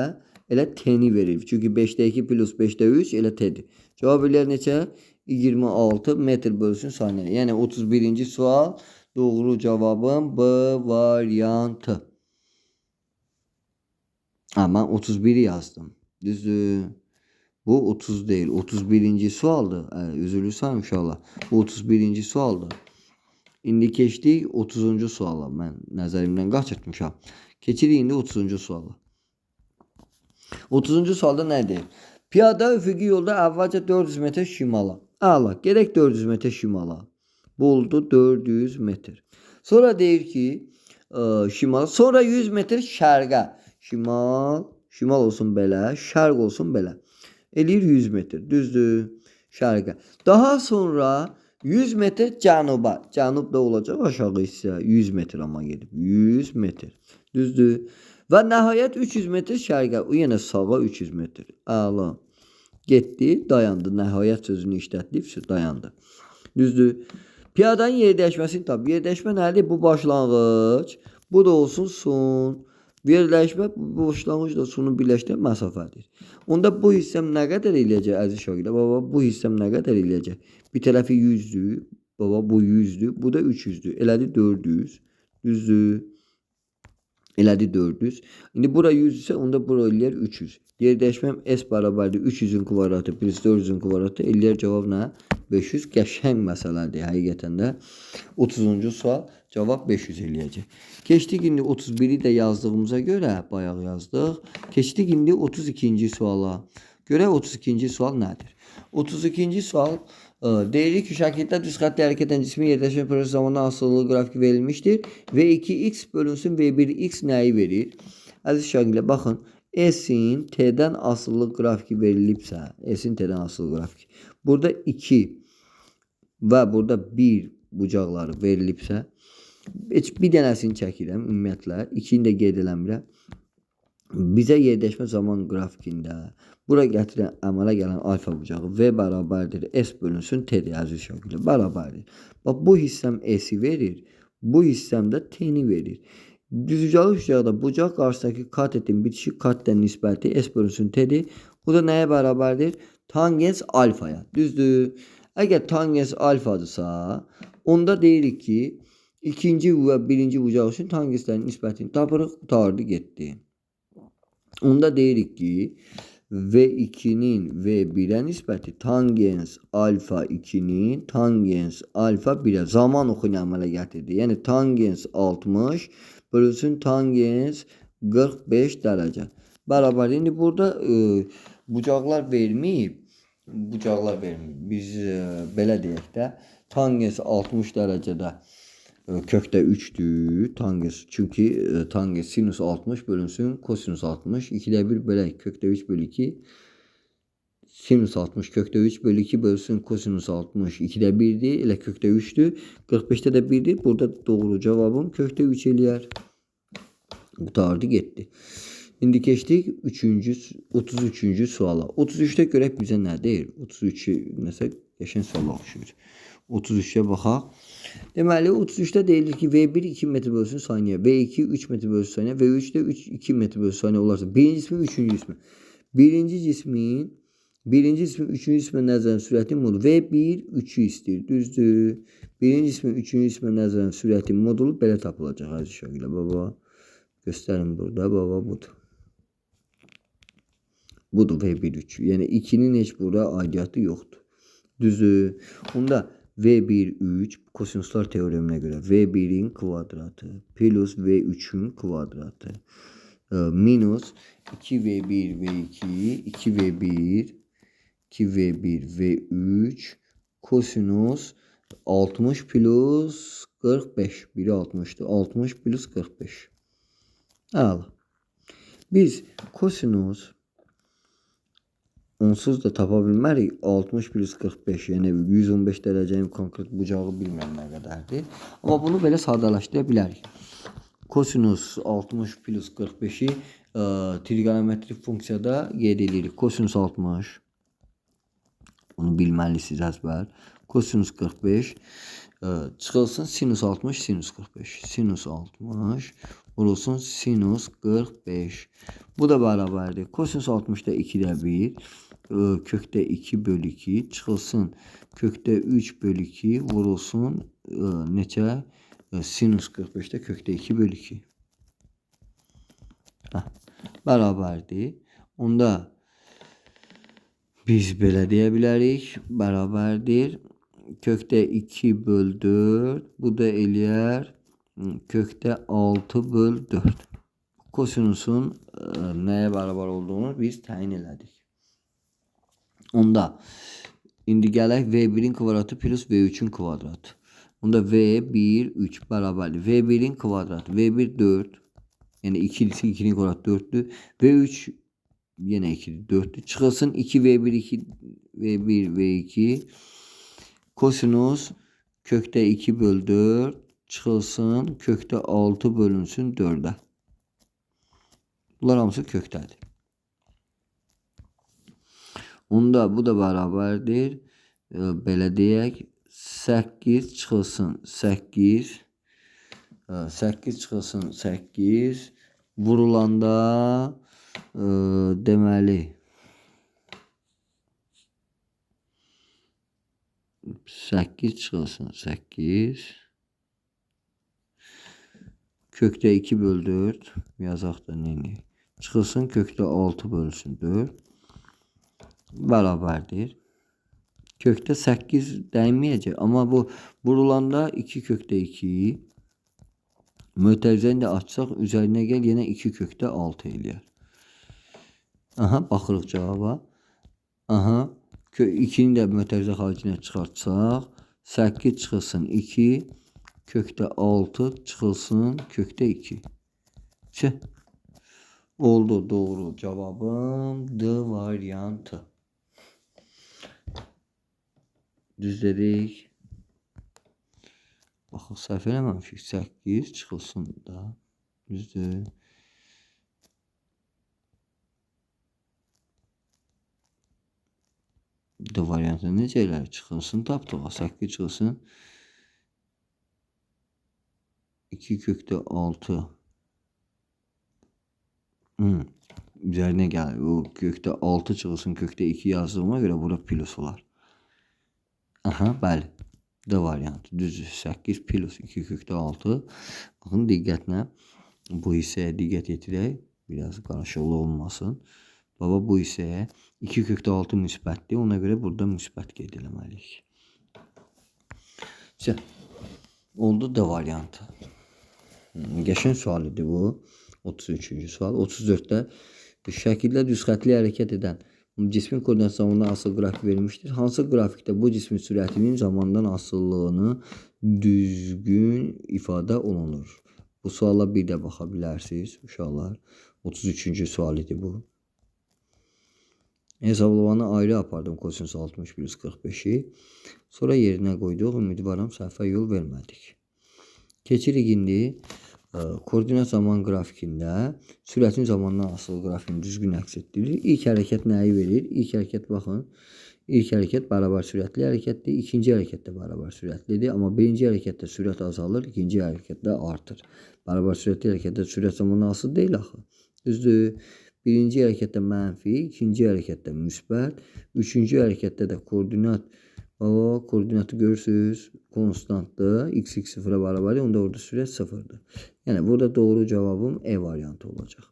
elə T-ni verir. Çünki 5-də 2 plus 5-də 3 elə T-dir. Cavab eləyər neçə? 26 metr bölünsün saniyə. Yəni 31-ci sual doğru cavabım B variantı. Ha, mən 31-i yazdım. Düzdür. Bu 30 deyil. 31-ci sualdır. Üzürlüsən inşallah. Bu 31-ci sualdır. İndi keçdik 30-cu suala. Mən nəzərimdən qaçırtmışam. Keçirik indi 30-cu suala. 30-cu sualda nə deyir? Piyada üfüqi yolda əvvəlcə 400 metr şimala. Əla, gedək 400 metr şimala. Bu oldu 400 metr. Sonra deyir ki, şimala. Sonra 100 metr şərqə. Şimal, şimal olsun belə, şərq olsun belə. Eləyir 100 metr, düzdür, şərqə. Daha sonra 100 metr cənuba. Cənub da olacaq aşağı hissə. 100 metr amma gedib. 100 metr, düzdür. Və nəhayət 300 metr şərqə. O yenə sağa 300 metr. Əla. Getdi, dayandı. Nəhayət sözünü işlətdi, dayandı. Düzdür. Piyadanın yer dəyişməsini tap. Yer dəyişmə nədir? Bu başlanğıc. Bu da olsun son. Yerləşmə bu başlanğıcla sonu birləşdirən məsafədir. Onda bu hissəm nə qədər eləyəcək əziz şagirdlər? Baba, bu hissəm nə qədər eləyəcək? Bir tərəfi 100-dür. Baba, bu 100-dür. Bu da 300-dür. Elədi 400. Düzdür. Elədi 400. İndi bura 100 isə onda bura eləyər 300. Yer dəyişməm S bərabərdir 300-ün kvadratı plus 400-ün kvadratı. Eləyər cavab nə? 500. Qəşəng məsələdir həqiqətən də. 30-cu sual cavab 500 eləyəcək. Keçdik indi 31-i də yazdığımıza görə bayaq yazdıq. Keçdik indi 32-ci suala. Görək 32-ci sual nədir? 32-ci sual deyilir ki, şəkildə düz xəttli hərəkət edən cismin yerləşmə prosesi zamanı asılılığı qrafiki verilmişdir. V2x bölünsün V1x nəyi verir? Əziz şagirdlər, baxın, S-in T-dən asılılıq qrafiki verilibsə, S-in T-dən asılılıq qrafiki. Burada 2 və burada 1 bucaqları verilibsə, heç bir dənəsini çəkirəm ümumiyyətlə, 2-ni də qeyd eləmirəm. Bizə yerləşmə zaman qrafikində bura gətirən, əmələ gələn alfa bucağı V bərabərdir S bölünsün T-dir əziz şagirdlər, bərabərdir. Bax, bu hissəm S-i verir, bu hissəm də T-ni verir. Düzbucaqlı üçbucaqda bucaq qarşısındakı katetin bitişik katetə nisbəti S bölünsün T-dir. Bu da nəyə bərabərdir? Tangens alfaya. Düzdür. Əgər tangens alfadırsa, onda deyirik ki, ikinci və birinci bucaq üçün tangenslərin nisbətini tapırıq, qutardı, getdi. Onda deyirik ki, V2-nin V1-ə nisbəti tangens alfa 2-nin tangens alfa 1-ə zaman oxu ilə əmələ gətirdi. Yəni, tangens 60 bölünsün tangens 45 dərəcə. Bərabər. İndi burada bucaqlar verməyib. Bucaqlar verməyib. Biz belə deyək də, tangens 60 dərəcədə kökdə 3-dür. Tangens, çünki tangens sinus 60 bölünsün kosinus 60. 2-də 1 bölək kökdə 3 bölü 2. Sinus 60 kökdə 3 bölü 2 bölünsün kosinus 60. 2-də 1-dir. Elə kökdə 3-dür. 45-də də 1-dir. Burada doğru cavabım kökdə 3 eləyər. Qutardı, getdi. İndi keçdik 33-cü suala. 33-də görək bizə nə deyir? 33-ü nəsə qəşəng suala oxşuyur. 33-ə baxaq. Deməli, 33-də deyilir ki, V1 2 metr bölünsün saniyə, V2 3 metr bölünsün saniyə, V3 də 2 metr bölünsün saniyə olarsa, birinci cismin, üçüncü cismin. Birinci cismin, üçüncü cismə nəzərən sürəti modulu. V1 3-ü istəyir, düzdür. Birinci cismin, üçüncü cismə nəzərən sürəti modulu belə tapılacaq, əziz şəkildə, baba. Göstərin burada, baba, budur. Budur V1 3. Yəni 2-nin heç burada aidiyyatı yoxdur. Düzdür. Onda V1 3 kosinuslar teoreminə görə V1-in kvadratı plus V3-ün kvadratı minus 2V1 V2 2V1 2V1 V3 kosinus 60 plus 45. Biri 60-dır. 60 plus 45. Əla. Biz kosinus onsuz da tapa bilmərik. 60 plus 45, yəni 115 dərəcənin konkret bucağı bilmirəm nə qədərdir. Amma bunu belə sadələşdirə bilərik. Kosinus 60 plus 45-i trigonometrik funksiyada qeyd edirik. Kosinus 60, bunu bilməlisiniz əzbər. Kosinus 45 çıxılsın sinus 60, sinus 45. Sinus 60 vurulsun sinus 45. Bu da bərabərdir. Kosinus 60-da 2-də 1, kökdə 2 bölü 2 çıxılsın kökdə 3 bölü 2 vurulsun neçə? Sinus 45-də kökdə 2 bölü 2. Hə, bərabərdir. Onda biz belə deyə bilərik. Bərabərdir. Kökdə 2 böl 4. Bu da eləyər kökdə 6 böl 4. Kosinusun nəyə bərabər olduğunu biz təyin elədik. Onda indi gələk V1-in kvadratı plus V3-ün kvadratı. Onda V1 3 bərabərdir. V1-in kvadratı. V1 4. Yəni 2 ise 2-nin kvadratı 4-dür. V3 yenə 2-dir, 4-dür. Çıxılsın 2V1 2 V1 V2 kosinus kökdə 2 böl 4 çıxılsın kökdə 6 bölünsün 4-ə. Bunlar hamısı kökdədir. Onda bu da bərabərdir. Belə deyək. 8 çıxılsın 8. 8 çıxılsın 8. Vurulanda deməli 8 çıxılsın 8. Kökdə 2 böl 4. Yazaq da neyini? Çıxılsın kökdə 6 bölünsün 4. Bərabərdir. Kökdə 8 dəyməyəcək. Amma bu vurulanda 2 kökdə 2. Mötərizəni də açsaq üzərinə gəl yenə 2 kökdə 6 eləyər. Aha, baxırıq cavaba. Aha, 2-ni də mötərizə xaricinə çıxartsaq 8 çıxılsın 2. Kökdə 6 çıxılsın kökdə 2. Çə. Oldu doğru cavabım D variantı. Düz dedik. Baxın, səhv eləməmişik. 8 çıxılsın da. Düzdür. D variantı necə elərik? Çıxılsın tapdıq. 8 çıxılsın. 2 kökdə 6 Üzərinə gəlir. O kökdə 6 çıxılsın, kökdə 2 yazdığıma görə bura plus olar. Aha, bəli. D variantı. Düzdür. 8 plus 2 kökdə 6. Baxın, diqqətlə bu hissəyə diqqət yetirək. Biraz qarışıqlı olmasın. Baba, bu hissəyə 2 kökdə 6 müsbətdir. Ona görə burada müsbət qeyd eləməliyik. Oldu D variantı. Qəşəng sual idi bu. 33-cü sual. 34-də şəkildə düz xətli hərəkət edən cismin koordinat zamandan asılı qrafik verilmişdir. Hansı qrafikdə bu cismin sürətinin zamandan asılılığını düzgün ifadə olunur? Bu suala bir də baxa bilərsiniz, uşaqlar. 33-cü sual idi bu. Hesablamanı ayrı apardım. Kosinus 60 plus 45-i. Sonra yerinə qoyduq. Ümidvaram səhvə yol vermədik. Keçirik indi koordinat zaman qrafikində sürətin zamandan asılı qrafikini düzgün əks etdirilir. İlk hərəkət nəyi verir? İlk hərəkət baxın. İlk hərəkət bərabər sürətli hərəkətdir. İkinci hərəkət də bərabər sürətlidir. Amma birinci hərəkətdə sürət azalır, ikinci hərəkətdə artır. Bərabər sürətli hərəkətdə sürət zamandan asılı deyil axı. Düzdür. Birinci hərəkətdə mənfi, ikinci hərəkətdə müsbət, üçüncü hərəkətdə də koordinat, baba, koordinatı görürsünüz, konstantdır, x, x sıfıra bərabərdir, onda orada sürət sıfırdır. Yəni, burada doğru cavabım E variantı olacaq.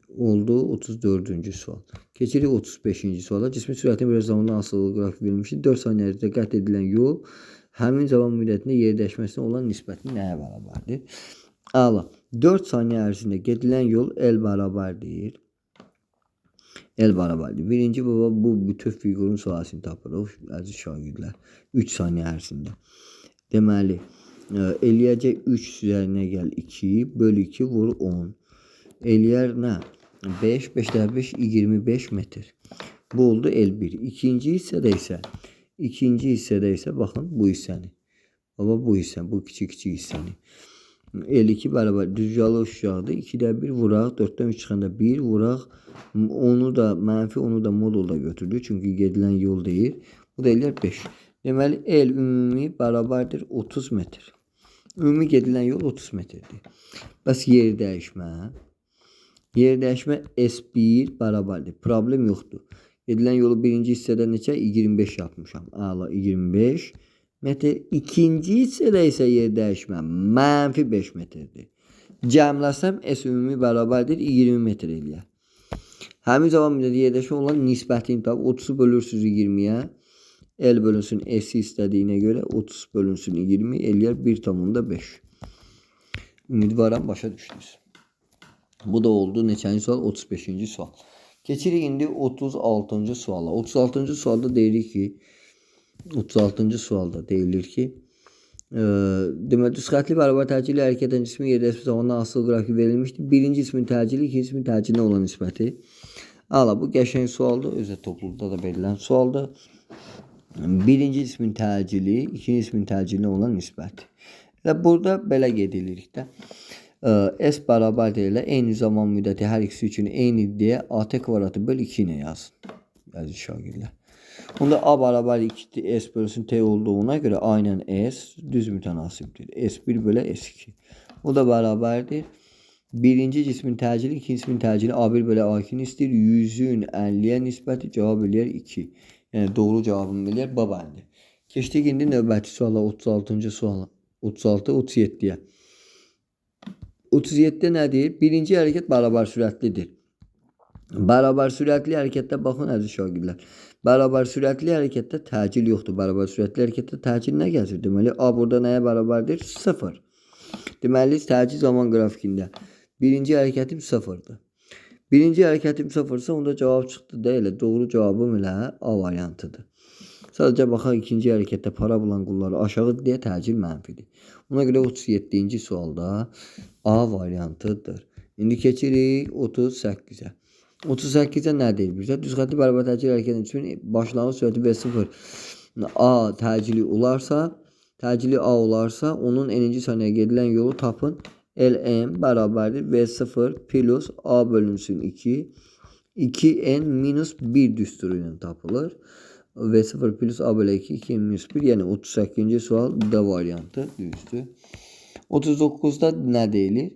Oldu 34-cü sual. Keçirik 35-ci suala. Cismin sürətinin biraz zamandan asılı qrafik verilmişdir. 4 saniyə ərzində qət edilən yol həmin zaman müddətində yerdəşməsinə olan nisbəti nəyə bərabərdir? Əla. 4 saniyə ərzində gedilən yol L bərabərdir. L bərabərdir. Birinci baba bu bütöv fiqurun sahəsini tapırıq, əziz şagirdlər. 3 saniyə ərzində. Deməli, eləyəcək 3 üzərinə gəl 2, böl 2 vur 10. Eləyər nə? 5, 5 daha 5, 25 metr. Bu oldu L1. İkinci hissədə isə, baxın bu hissəni. Baba bu hissə, bu kiçik-kiçik hissəni. L2 bərabər düzcalı uşaqdır. 2-də 1 vuraq, 4-dən 3 çıxanda 1 vuraq. Onu da mənfi, onu da modulda götürdük. Çünki gedilən yol deyil. Bu da eləyər 5. Deməli, L ümumi bərabərdir 30 metr. Ümumi gedilən yol 30 metrdir. Bəs yer dəyişmə? Yer dəyişmə S1 bərabərdir. Problem yoxdur. Gedilən yolu birinci hissədə neçə? 25 yapmışam. Əla, 25 metr. İkinci hissədə isə yer dəyişmə mənfi 5 metrdir. Cəmləsəm S ümumi bərabərdir 20 metr eləyər. Həmin zaman müddəti yer dəyişmə olan nisbətini tap. 30-u bölürsünüz 20-yə. L bölünsün S istədiyinə görə 30 bölünsün 20 eləyər 1,5. Ümidvaram başa düşdünüz. Bu da oldu neçənci sual? 35-ci sual. Keçirik indi 36-cı suala. 36-cı sualda deyirik ki, 36-cı sualda deyilir ki, deməli, düz xətli bərabər təcili hərəkət edən cismin yerləşmə zamanından asılı qrafik verilmişdir. Birinci cismin təcili, ikinci cismin təcilinə olan nisbəti. Əla, bu qəşəng sualdır. Özə topluluqda da verilən sualdır. Birinci cismin təcili, ikinci cismin təcilinə olan nisbəti. Elə burada belə qeyd edirik də. S bərabərdir elə eyni zaman müddəti hər ikisi üçün eyni deyə AT kvadratı böl 2 ilə yazın. Əziz şagirdlər. Onda A bərabər 2 S bölünsün T olduğuna görə A ilə S düz mütənasibdir. S1 bölə S2. O da bərabərdir. Birinci cismin təcili, ikinci cismin təcili A1 bölə A2-ni istəyir. 100-ün 50-yə nisbəti cavab eləyər 2. Yəni doğru cavabım eləyər B bəndi. Keçdik indi növbəti suala, 36-cı suala. 36, 37-yə. 37-də nə deyir? Birinci hərəkət bərabər sürətlidir. Bərabər sürətli hərəkətdə baxın əziz şagirdlər. Bərabər sürətli hərəkətdə təcil yoxdur. Bərabər sürətli hərəkətdə təcil nə gəzir? Deməli, A burada nəyə bərabərdir? 0. Deməli, təcil zaman qrafikində birinci hərəkətim 0-dır. Birinci hərəkətim 0-sa onda cavab çıxdı da elə. Doğru cavabım elə A variantıdır. Sadəcə baxaq ikinci hərəkətdə parabolan qulları aşağı deyə təcil mənfidir. Ona görə 37-ci sualda A variantıdır. İndi keçirik 38-ə. 38-ə nə deyir bizə? Düz xətli bərabər təcili hərəkət üçün başlanğıc sürəti V0 A təcili olarsa, təcili A olarsa, onun n-ci saniyə gedilən yolu tapın. LM bərabərdir V0 plus A bölünsün 2. 2N minus 1 düsturu ilə tapılır. V0 plus A bölü 2, 2 minus 1, yəni 38-ci sual D variantı düzdür. 39-da nə deyilir?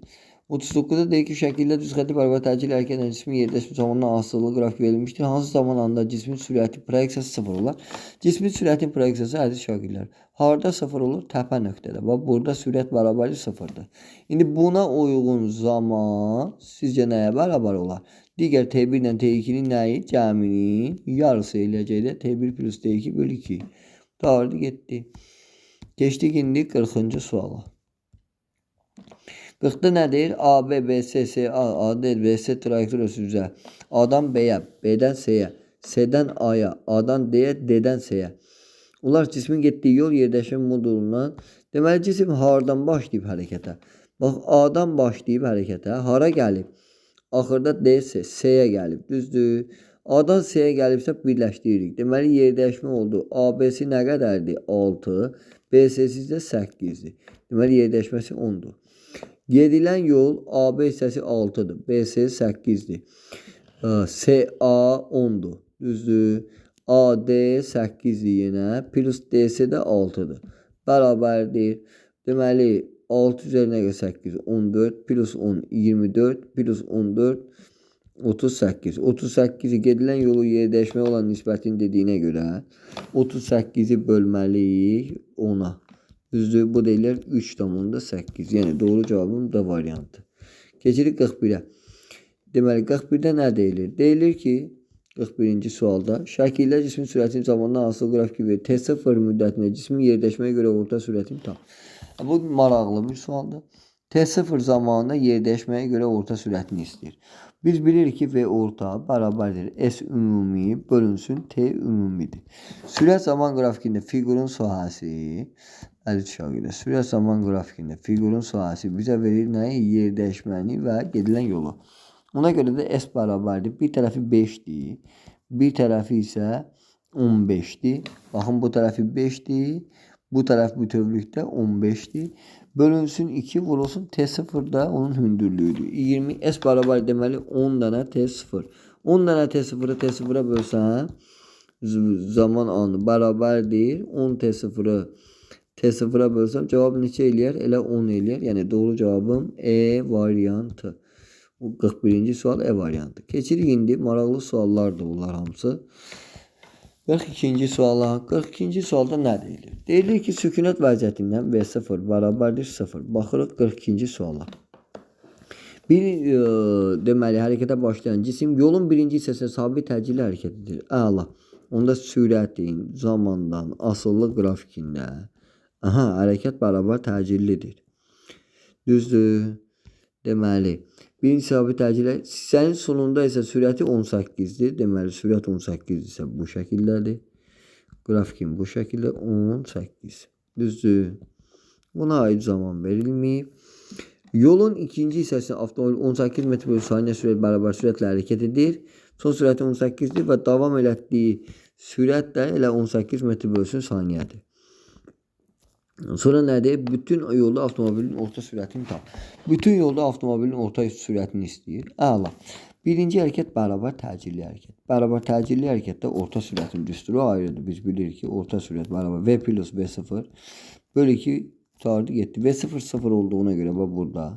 39-da deyir ki, şəkildə düz xətti bərabər təcili hərəkət edən cismin yerdəşmə zamanından asılı qrafik verilmişdir. Hansı zaman anda cismin sürəti proyeksiyası 0 olar? Cismin sürətin proyeksiyası, əziz şagirdlər, harda 0 olur? Təpə nöqtədə. Bax, burada sürət bərabərliyi 0-dır. İndi buna uyğun zaman sizcə nəyə bərabər olar? Digər T1 ilə T2-nin nəyi? Cəminin yarısı eləyəcək də T1 plus T2 bölü 2. Qurtardı, getdi. Keçdik indi 40-cı suala. 40-da nə deyir? A, B, B, C, C, A, A, D, B, C trayektoriyası üzrə A-dan B-yə, B-dən C-yə, C-dən A-ya, A-dan D-yə, D-dən C-yə. Onlar cismin getdiyi yol yerdəşmə modulundan. Deməli, cisim hardan başlayıb hərəkətə? Bax, A-dan başlayıb hərəkətə. Hara gəlib? Axırda D, C, C-yə gəlib. Düzdür? A-dan C-yə gəlibsə birləşdiririk. Deməli, yerdəşmə oldu. ABC nə qədərdir? 6. BC-si isə 8-dir. Deməli, yerdəşməsi 10-dur. Gedilən yol AB hissəsi 6-dır. BC 8-dir. CA 10-dur. Düzdür? AD 8-dir yenə. Plus DC də 6-dır. Bərabərdir. Deməli, 6 üzərinə görə 8, 14, plus 10, 24, plus 14, 38. 38-i gedilən yolu yerdəşməyə olan nisbətin dediyinə görə 38-i bölməliyik 10-a. Düzdür, bu deyilər 3,8. Yəni, doğru cavabım D variantı. Keçirik 41-ə. Deməli, 41-də nə deyilir? Deyilir ki, 41-ci sualda şəkildə cismin sürətinin zamandan asılı qrafik verir. T0 müddətində cismin yerdəşməyə görə orta sürətini tap. Bu maraqlı bir sualdır. T0 zamanında yerdəşməyə görə orta sürətini istəyir. Biz bilirik ki, V orta bərabərdir. S ümumi bölünsün T ümumidir. Sürət zaman qrafikində fiqurun sahəsi, əziz şagirdlər, sürət zaman qrafikində fiqurun sahəsi bizə verir nəyi? Yerdəşməni və gedilən yolu. Ona görə də S bərabərdir. Bir tərəfi 5-dir, bir tərəfi isə 15-dir. Baxın, bu tərəfi 5-dir, bu tərəf bütövlükdə 15-dir. Bölünsün 2 vurulsun T0 da onun hündürlüyüdür. 20 S bərabər deməli 10 dənə T0. 10 dənə T0-ı T0-a bölsəm zaman anı bərabərdir. 10 T0-ı T0-a bölsəm cavab neçə eləyər? Elə 10 eləyər. Yəni doğru cavabım E variantı. Bu 41-ci sual E variantı. Keçirik indi. Maraqlı suallardır bunlar hamısı. 42-ci suala. 42-ci sualda nə deyilir? Deyilir ki, sükunət vəziyyətindən V0 bərabərdir 0. Baxırıq 42-ci suala. Bir, deməli, hərəkətə başlayan cisim yolun birinci hissəsində sabit təcili hərəkət edir. Əla. Onda sürətin zamandan asılı qrafikində aha, hərəkət bərabər təcillidir. Düzdür. Deməli, birinci sabit təcili hissənin sonunda isə sürəti 18-dir. Deməli, sürət 18 isə bu şəkildədir. Qrafikin bu şəkildə 18. Düzdür. Buna aid zaman verilməyib. Yolun ikinci hissəsində avtomobil 18 metr bölü saniyə sürət bərabər sürətlə hərəkət edir. Son sürəti 18-dir və davam elətdiyi sürət də elə 18 metr bölsün saniyədir. Sonra nədir? Bütün yolda avtomobilin orta sürətini tap. Bütün yolda avtomobilin orta sürətini istəyir. Əla. Birinci hərəkət bərabər təcilli hərəkət. Bərabər təcilli hərəkətdə orta sürətin düsturu ayrıdır. Biz bilirik ki, orta sürət bərabər V plus V0 bölü 2 tutardı getdi. V0 0 olduğuna görə bax burada.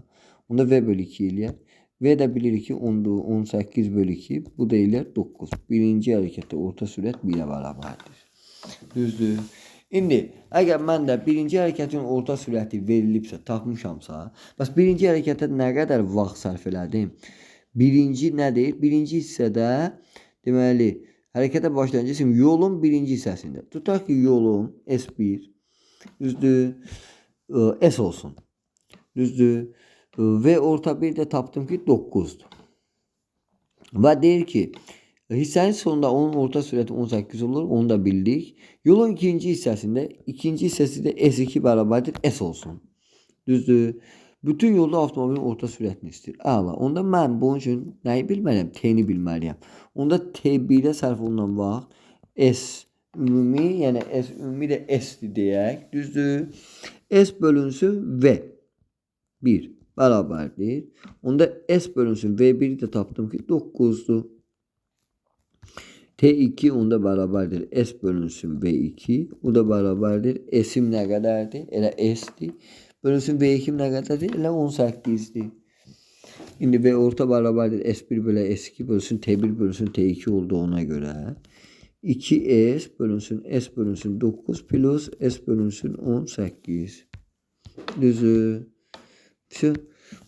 Onda V bölü 2 eləyər. V də bilirik ki, 18 bölü 2. Bu da eləyər 9. Birinci hərəkətdə orta sürət 1-ə bərabərdir. Düzdür. İndi, əgər mən də birinci hərəkətin orta sürəti verilibsə, tapmışamsa, bəs birinci hərəkətə nə qədər vaxt sərf elədim? Birinci nədir? Birinci hissədə, deməli, hərəkətə başlayan cisim yolun birinci hissəsində. Tutaq ki, yolun S1, düzdür, S olsun. Düzdür. V orta 1 də tapdım ki, 9-dur. Və deyir ki, hissənin sonunda onun orta sürəti 18 olur. Onu da bildik. Yolun ikinci hissəsində, ikinci hissəsi də S2 bərabərdir S olsun. Düzdür. Bütün yolda avtomobilin orta sürətini istəyir. Əla. Onda mən bunun üçün nəyi bilməliyəm? T-ni bilməliyəm. Onda T1-ə sərf olunan vaxt S ümumi, yəni S ümumi də S-dir deyək. Düzdür. S bölünsün V 1 bərabərdir. Onda S bölünsün V1-i də tapdım ki, 9-dur. T2 onda bərabərdir. S bölünsün V2. O da bərabərdir. S-im nə qədərdir? Elə S-dir. Bölünsün V2-im nə qədərdir? Elə 18-dir. İndi V orta bərabərdir S1 bölə S2 bölünsün T1 bölünsün T2 olduğuna görə 2S bölünsün S bölünsün 9 plus S bölünsün 18. Düzdür.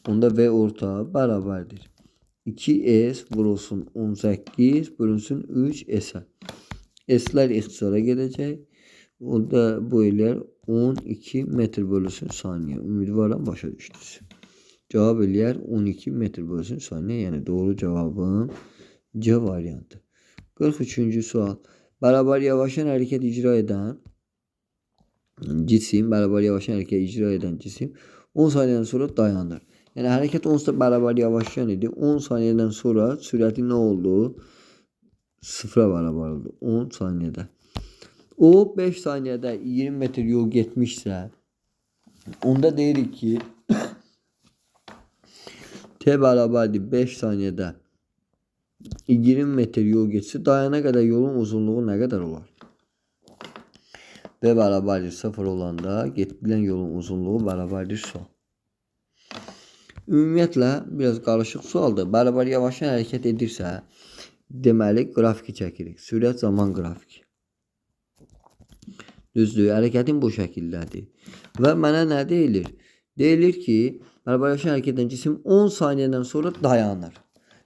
Onda V orta bərabərdir. 2S vurulsun 18 bölünsün 3S-ə. S-lər ixtisara gedəcək. Onda bu eləyər 12 metr bölünsün saniyə. Ümidvaram başa düşdünüz. Cavab eləyər 12 metr bölünsün saniyə. Yəni doğru cavabım C variantı. 43-cü sual. Bərabər yavaşan hərəkət icra edən cisim, bərabər yavaşan hərəkət icra edən cisim 10 saniyədən sonra dayanır. Yəni hərəkət 10 bərabər yavaşlayan idi. 10 saniyədən sonra sürəti nə oldu? 0-a bərabər oldu. 10 saniyədə. O 5 saniyədə 20 metr yol getmişsə, onda deyirik ki, T bərabərdir 5 saniyədə 20 metr yol getsə, dayana qədər yolun uzunluğu nə qədər olar? V bərabərdir 0 olanda gedilən yolun uzunluğu bərabərdir sual. Ümumiyyətlə, biraz qarışıq sualdır. Bərabər yavaşdan hərəkət edirsə, deməli, qrafiki çəkirik. Sürət zaman qrafiki. Düzdür, hərəkətin bu şəkildədir. Və mənə nə deyilir? Deyilir ki, bərabər yavaşdan hərəkət edən cisim 10 saniyədən sonra dayanır.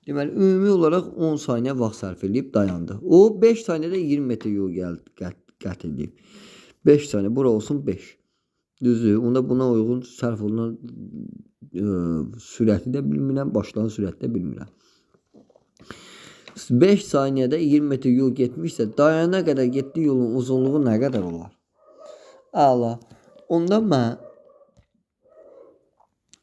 Deməli, ümumi olaraq 10 saniyə vaxt sərf edib dayandı. O, 5 saniyədə 20 metr yol qət edib. 5 saniyə, bura olsun 5. Düzdür, onda buna uyğun sərf olunan sürəti də bilmirəm, başlanan sürəti də bilmirəm. 5 saniyədə 20 metr yol getmişsə, dayana qədər getdiyi yolun uzunluğu nə qədər olar? Əla. Onda mən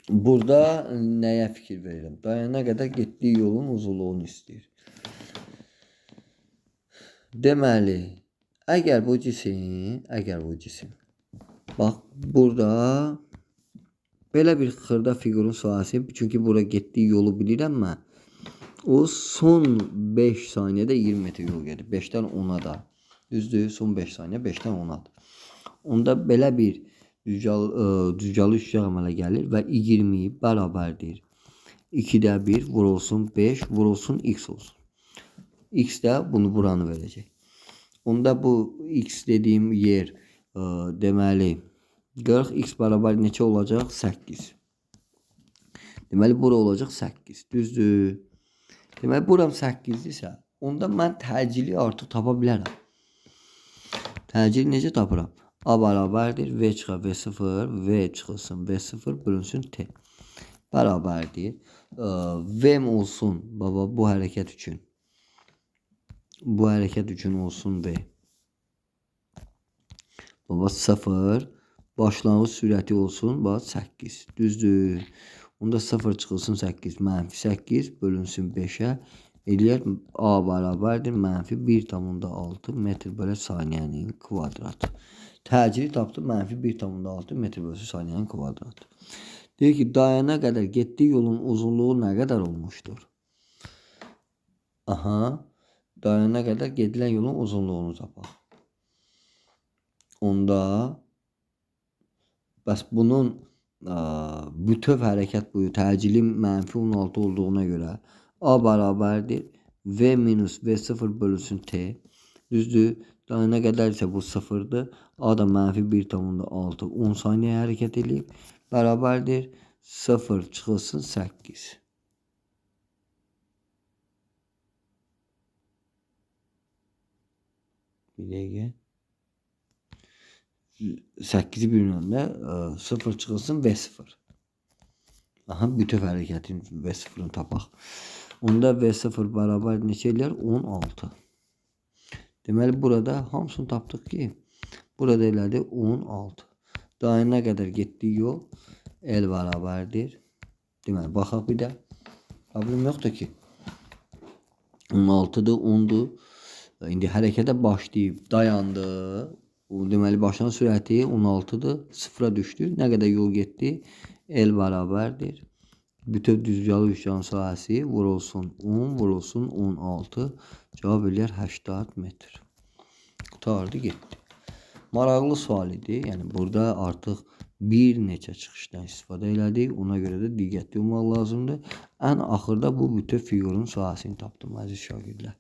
burada nəyə fikir verirəm? Dayana qədər getdiyi yolun uzunluğunu istəyir. Deməli, əgər bu cisim, bax, burada belə bir xırda fiqurun sahəsi, çünki bura getdiyi yolu bilirəm mən, o son 5 saniyədə 20 metr yol gedir. 5-dən 10-a da. Düzdür, son 5 saniyə 5-dən 10-adır. Onda belə bir düzcalı üçcək əmələ gəlir və 20 bərabərdir. 2-də 1 vurulsun 5, vurulsun x olsun. X də bunu buranı verəcək. Onda bu x dediyim yer deməli 40, x bərabər neçə olacaq? 8. Deməli bura olacaq 8. Düzdür. Deməli buram 8-dirsə, onda mən təcili artıq tapa bilərəm. Təcili necə tapıram? A bərabərdir V çıxa V0, V çıxılsın V0 bölünsün T. Bərabərdir. V olsun baba bu hərəkət üçün. Bu hərəkət üçün olsun V. Baba 0. Başlanğıc sürəti olsun bax 8. Düzdür. Onda 0 çıxılsın 8. Mənfi 8 bölünsün 5-ə. Eləyər A bərabərdir mənfi 1,6 metr bölə saniyənin kvadratı. Təcili tapdı mənfi 1,6 metr bölüsü saniyənin kvadratı. Deyir ki, dayana qədər getdiyi yolun uzunluğu nə qədər olmuşdur? Aha, dayana qədər gedilən yolun uzunluğunu tapaq. Onda bəs bunun bütöv hərəkət boyu təcili mənfi 16 olduğuna görə A bərabərdir V minus V0 bölünsün T. Düzdür, dayana qədər isə bu 0-dır. A da mənfi 1,6 10 saniyə hərəkət eləyib. Bərabərdir 0 çıxılsın 8. Bir dəqiqə. 8-i bilmirəm də 0 çıxılsın V0. Aha, bütöv hərəkətin V0-ını tapaq. Onda V0 bərabər neçə eləyər? 16. Deməli, burada hamısını tapdıq ki, burada elədi 16. Dayana qədər getdiyi yol L bərabərdir. Deməli, baxaq bir də. Problem yoxdur ki. 16-dır, 10-dur. İndi hərəkətə başlayıb dayandı. Deməli, başlanan sürəti 16-dır. 0-a düşdü. Nə qədər yol getdi? L bərabərdir. Bütöv düzcalı üçcanın sahəsi vurulsun 10, vurulsun 16. Cavab eləyər 80 metr. Qurtardı, getdi. Maraqlı sual idi. Yəni, burada artıq Bir neçə çıxışdan istifadə elədik. Ona görə də diqqətli olmaq lazımdır. Ən axırda bu bütöv fiqurun sahəsini tapdım, əziz şagirdlər.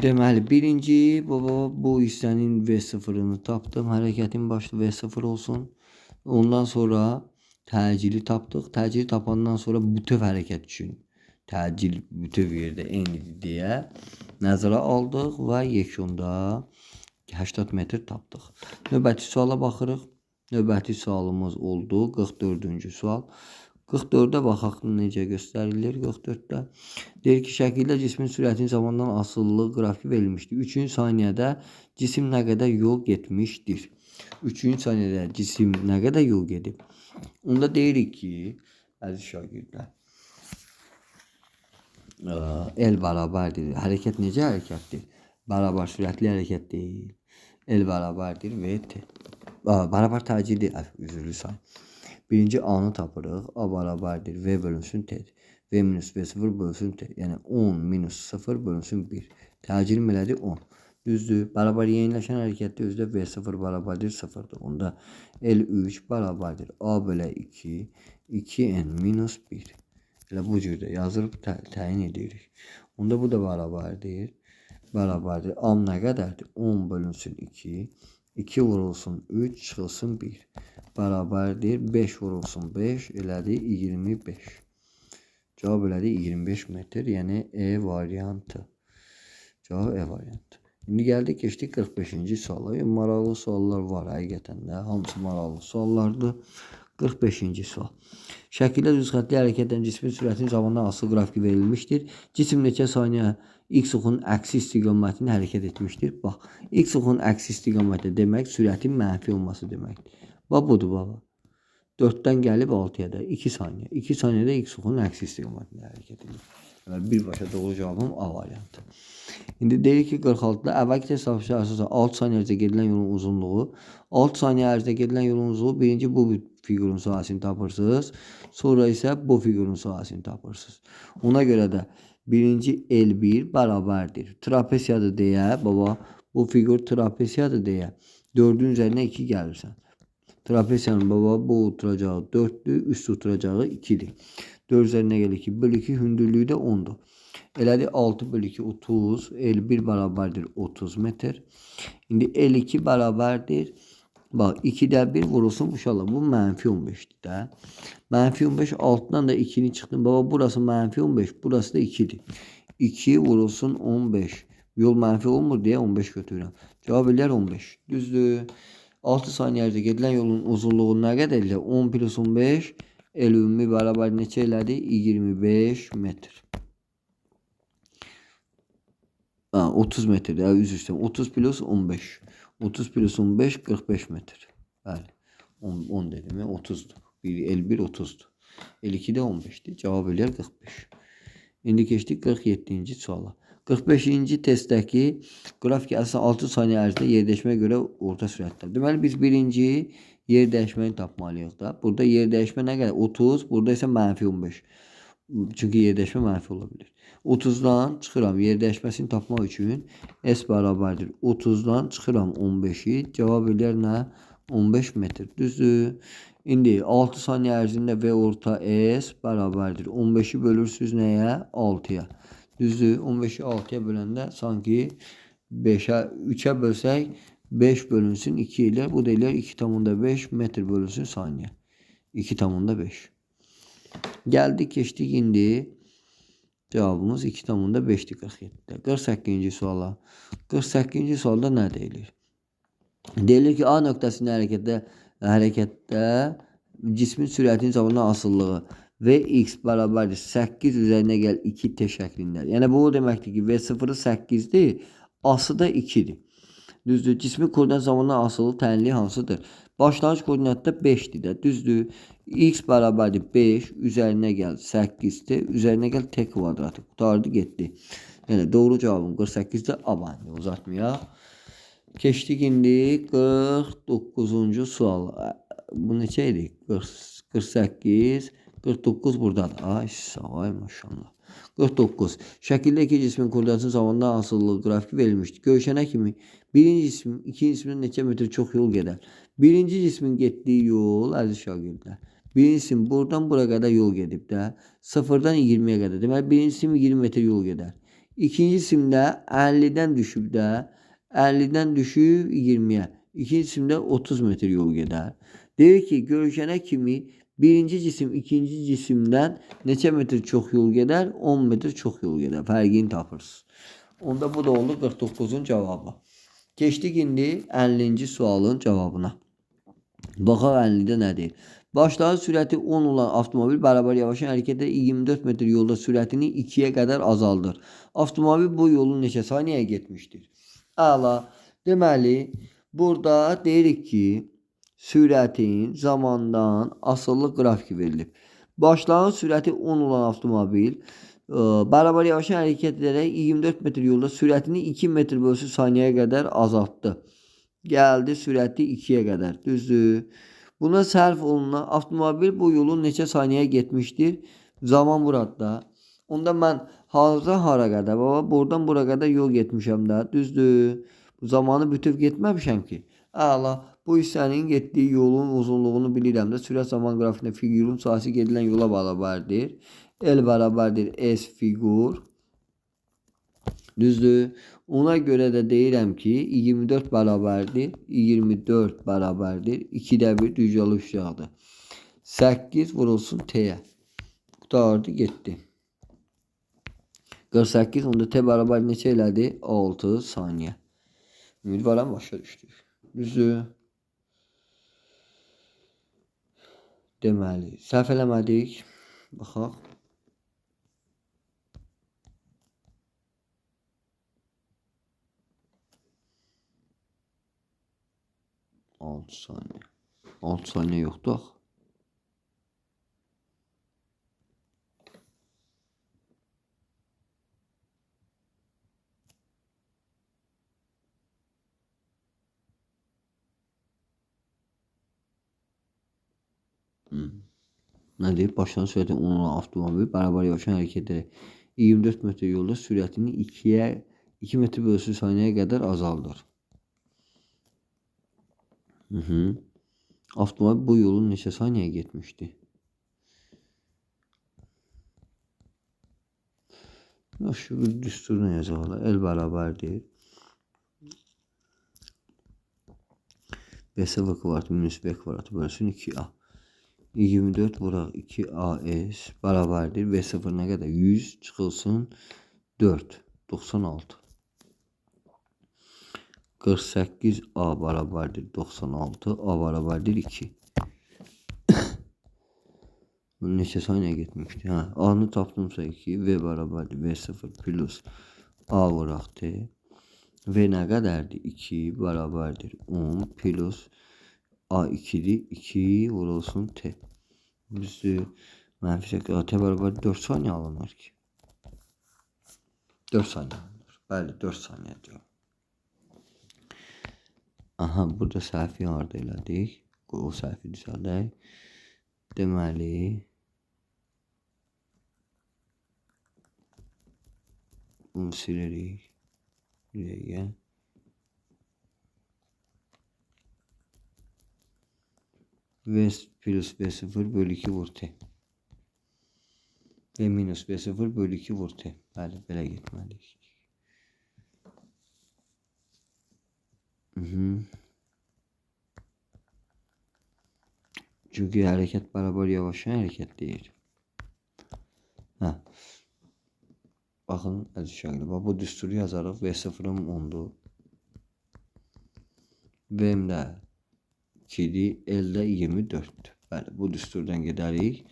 Deməli, birinci baba, bu hissənin V0-ını tapdım. Hərəkətin başlı V0 olsun. Ondan sonra təcili tapdıq. Təcili tapandan sonra bütöv hərəkət üçün təcil bütöv yerdə eynidir deyə nəzərə aldıq və yekunda 80 metr tapdıq. Növbəti suala baxırıq. Növbəti sualımız oldu 44-cü sual. 44-də baxaq necə göstərilir 44-də. Deyir ki, şəkildə cismin sürətinin zamandan asılılığı qrafiki verilmişdir. 3-cü saniyədə cisim nə qədər yol getmişdir? 3-cü saniyədə cisim nə qədər yol gedib? Onda deyirik ki, əziz şagirdlər, L bərabərdir. Hərəkət necə hərəkətdir? Bərabər sürətli hərəkət deyil. L bərabərdir VT. Bərabər təcildir. Üzrlü sayın. Birinci A-nı tapırıq. A bərabərdir V bölünsün T. V minus V0 bölünsün T. Yəni 10 minus 0 bölünsün 1. Təcilim elədi 10. Düzdür. Bərabər yeniləşən hərəkətdə özü də V0 bərabərdir 0-dır. Onda L3 bərabərdir A bölə 2, 2N minus 1. Elə bu cür də yazırıq, təyin edirik. Onda bu da bərabərdir. Bərabərdir. A nə qədərdir? 10 bölünsün 2. 2 vurulsun 3, çıxılsın 1. Bərabərdir. 5 vurulsun 5, elədi 25. Cavab elədi 25 metr, yəni E variantı. Cavab E variantı. İndi gəldik, keçdik 45-ci suala. Maraqlı suallar var həqiqətən də. Hamısı maraqlı suallardır. 45-ci sual. Şəkildə düz xəttli hərəkət edən cismin sürətinin zamandan asılı qrafiki verilmişdir. Cisim neçə saniyə x oxunun əksi istiqamətini hərəkət etmişdir. Bax, x oxunun əksi istiqamətdə demək sürətin mənfi olması deməkdir. Bax, budur baba. 4-dən gəlib 6-ya da 2 saniyə. 2 saniyədə x oxunun əksi istiqamətində hərəkət edir. Yəni, birbaşa doğru cavabım A variantı. İndi deyirik ki, 46-da əvvəlki test tapşırığı əsasən 6 saniyə ərzində gedilən yolun uzunluğu. 6 saniyə ərzində gedilən yolun uzunluğu birinci bu fiqurun sahəsini tapırsınız. Sonra isə bu fiqurun sahəsini tapırsınız. Ona görə də birinci L1 bərabərdir. Trapesiyadır deyə, baba, bu fiqur trapesiyadır deyə 4-ün üzərinə 2 gəlirsən. Trapesiyanın baba bu oturacağı 4-dür, üst oturacağı 2-dir. 4 üzərinə gəlir 2 bölü 2, hündürlüyü də 10-dur. Elədi 6 bölü 2, 30. L1 bərabərdir 30 metr. İndi L2 bərabərdir. Bax, 2-də 1 vurulsun uşaqlar. Bu mənfi 15-dir də. Mənfi 15, 6-dan da 2-ni çıxdım. Baba, burası mənfi 15, burası da 2-dir. 2 vurulsun 15. Yol mənfi olmur deyə 15 götürürəm. Cavab eləyər 15. Düzdür. 6 saniyə ərzində gedilən yolun uzunluğu nə qədər eləyər? 10 plus 15. L ümumi bərabər neçə elədi? 25 metr. 30 metrdir. Üzr istəyirəm. 30 plus 15. 30 plus 15, 45 metr. Bəli. 10 dedim. 30-dur. L1 30-dur. L2 də 15-dir. Cavab eləyər 45. İndi keçdik 47-ci suala. 45-ci testdəki qrafik əsasən 6 saniyə ərzində yer dəyişməyə görə orta sürətlər. Deməli, biz birinci yer dəyişməni tapmalıyıq da. Burada yer dəyişmə nə qədər? 30, burada isə mənfi 15. Çünki yer dəyişmə mənfi ola bilir. 30-dan çıxıram yer dəyişməsini tapmaq üçün S bərabərdir. 30-dan çıxıram 15-i. Cavab eləyər nə? 15 metr. Düzdür. İndi 6 saniyə ərzində V orta S bərabərdir. 15-i bölürsünüz nəyə? 6-ya. Düzdür. 15-i 6-ya böləndə sanki 5-ə, 3-ə bölsək 5 bölünsün 2 eləyər. Bu da eləyər 2,5 metr bölünsün saniyə. 2,5. Gəldik, keçdik indi. Cavabımız 2,5-dir 47-də. 48-ci suala. 48-ci sualda nə deyilir? Deyilir ki, A nöqtəsinin hərəkətdə cismin sürətinin zamandan asılılığı Vx bərabərdir 8 üzərinə gəl 2T şəklindədir. Yəni, bu o deməkdir ki, V0-ı 8-dir, A-sı da 2-dir. Düzdür. Cismin koordinat zamandan asılı təyinliyi hansıdır? Başlanğıc koordinatda 5-dir də. Düzdür. X bərabərdir 5, üzərinə gəl 8-t, üzərinə gəl T kvadratı. Qurtardı, getdi. Yəni, doğru cavabım 48-də A bəndi. Uzatmayaq. Keçdik indi 49-cu sual. Bu neçə idi? 48, 49 buradadır. Ay, sağ, ay, maşallah. 49. Şəkildə iki cismin koordinatının zamandan asılılığı qrafiki verilmişdir. Görüşənə kimi birinci cisim, ikinci cismin neçə metr çox yol gedər? Birinci cismin getdiyi yol, əziz şagirdlər, birinci cisim buradan bura qədər yol gedib də, 0-dan 20-yə qədər. Deməli, birinci cisim 20 metr yol gedər. İkinci cisim də 50-dən düşüb də, 50-dən düşüb 20-yə. İkinci cisim də 30 metr yol gedər. Deyir ki, görüşənə kimi birinci cisim ikinci cisimdən neçə metr çox yol gedər? 10 metr çox yol gedər. Fərqini tapırsınız. Onda bu da oldu 49-un cavabı. Keçdik indi 50-ci sualın cavabına. Baxaq 50-də nə deyir? Başlanğıc sürəti 10 olan avtomobil bərabər yavaşın hərəkət edərək 24 metr yolda sürətini 2-yə qədər azaldır. Avtomobil bu yolu neçə saniyəyə getmişdir? Əla. Deməli, burada deyirik ki, sürətin zamandan asılı qrafiki verilib. Başlanğıc sürəti 10 olan avtomobil bərabər yavaşın hərəkət edərək 24 metr yolda sürətini 2 metr bölüsü saniyəyə qədər azaltdı. Gəldi sürəti 2-yə qədər. Düzdür. Buna sərf olunan avtomobil bu yolu neçə saniyəyə getmişdir? Zaman burada. Onda mən hardan hara qədər? Baba, buradan bura qədər yol getmişəm də. Düzdür. Bu zamanı bütöv getməmişəm ki. Əla. Bu hissənin getdiyi yolun uzunluğunu bilirəm də. Sürət zaman qrafikində fiqurun sahəsi gedilən yola bərabərdir. L bərabərdir S fiqur. Düzdür. Ona görə də deyirəm ki, 24 bərabərdir. 24 bərabərdir. 2-də 1 düzyalı uçacaqdır. 8 vurulsun T-yə. Qurtardı, getdi. 48, onda T bərabər neçə elədi? 6 saniyə. Ümidvaram başa düşdük. Düzdür. Deməli, səhv eləmədik. Baxaq. 6 saniyə. 6 saniyə yoxdur axı. Nə deyib? Başlanğıc sürəti 10 olan avtomobil bərabər yavaşın hərəkət edərək 24 metr yolda sürətini 2 metr bölüsü saniyəyə qədər azaldır. Avtomobil bu yolu neçə saniyə getmişdi? Şu bir düsturunu yazaqlar. L bərabərdir. V kvadratı minus V kvadratı bölsün 2A. 24 vuraq 2AS bərabərdir. V0 nə qədər? 100 çıxılsın 4. 96. 48A bərabərdir 96. A bərabərdir 2. Neçə saniyə getmişdi? Hə, A-nı tapdımsa 2. V bərabərdir V0 plus A vuraq T. V nə qədərdir? 2 bərabərdir 10 plus A 2-dir. 2 vurulsun T. Düzdür. Mənfi 8. T bərabər 4 saniyə alınır ki. 4 saniyə alınır. Bəli, 4 saniyə diyor. Aha, burada səhvi harda elədik? O səhvi düzəldək. Deməli, bunu silirik. Bir dəqiqə. V plus V0 bölü 2 vur T. V minus V0 bölü 2 vur T. Bəli, belə getməliyik. Çünki hərəkət bərabər yavaşlayan hərəkət deyir. Hə. Baxın, əziz şagirdlər, bax, bu düsturu yazarıq. V0-ım 10-dur. V-m də 2-dir, L də 24-dür. Bəli, bu düsturdan gedərik.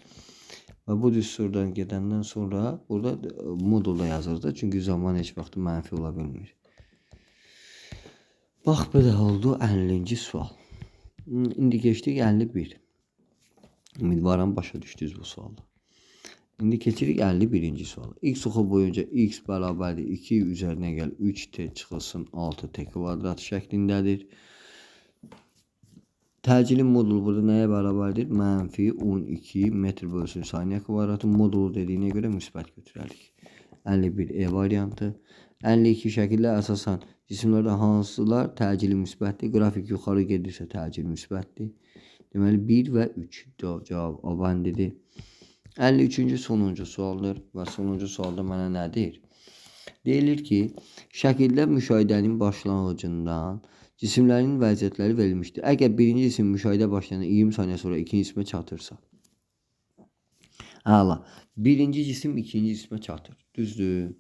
Və bu düsturdan gedəndən sonra burada modulda yazırıq da, çünki zaman heç vaxt mənfi ola bilmir. Bax, belə oldu 50-ci sual. İndi keçdik 51. Ümidvaram başa düşdünüz bu sualı. İndi keçirik 51-ci suala. X oxu boyunca x bərabərdir 2 üzərinə gəl 3t çıxılsın 6t kvadrat şəklindədir. Təcilin modulu burada nəyə bərabərdir? Mənfi 12 metr bölsün saniyə kvadratı. Modulu dediyinə görə müsbət götürərik. 51 E variantı. 52 şəkildə əsasən cisimlərdə hansılar təcili müsbətdir? Qrafik yuxarı gedirsə təcili müsbətdir. Deməli 1 və 3 cavab A bəndidir. 53-cü sonuncu sualdır və sonuncu sualda mənə nə deyir? Deyilir ki, şəkildə müşahidənin başlanğıcından cisimlərin vəziyyətləri verilmişdir. Əgər birinci cisim müşahidə başlayandan 20 saniyə sonra ikinci cismə çatırsa. Əla. Birinci cisim ikinci cismə çatır. Düzdür.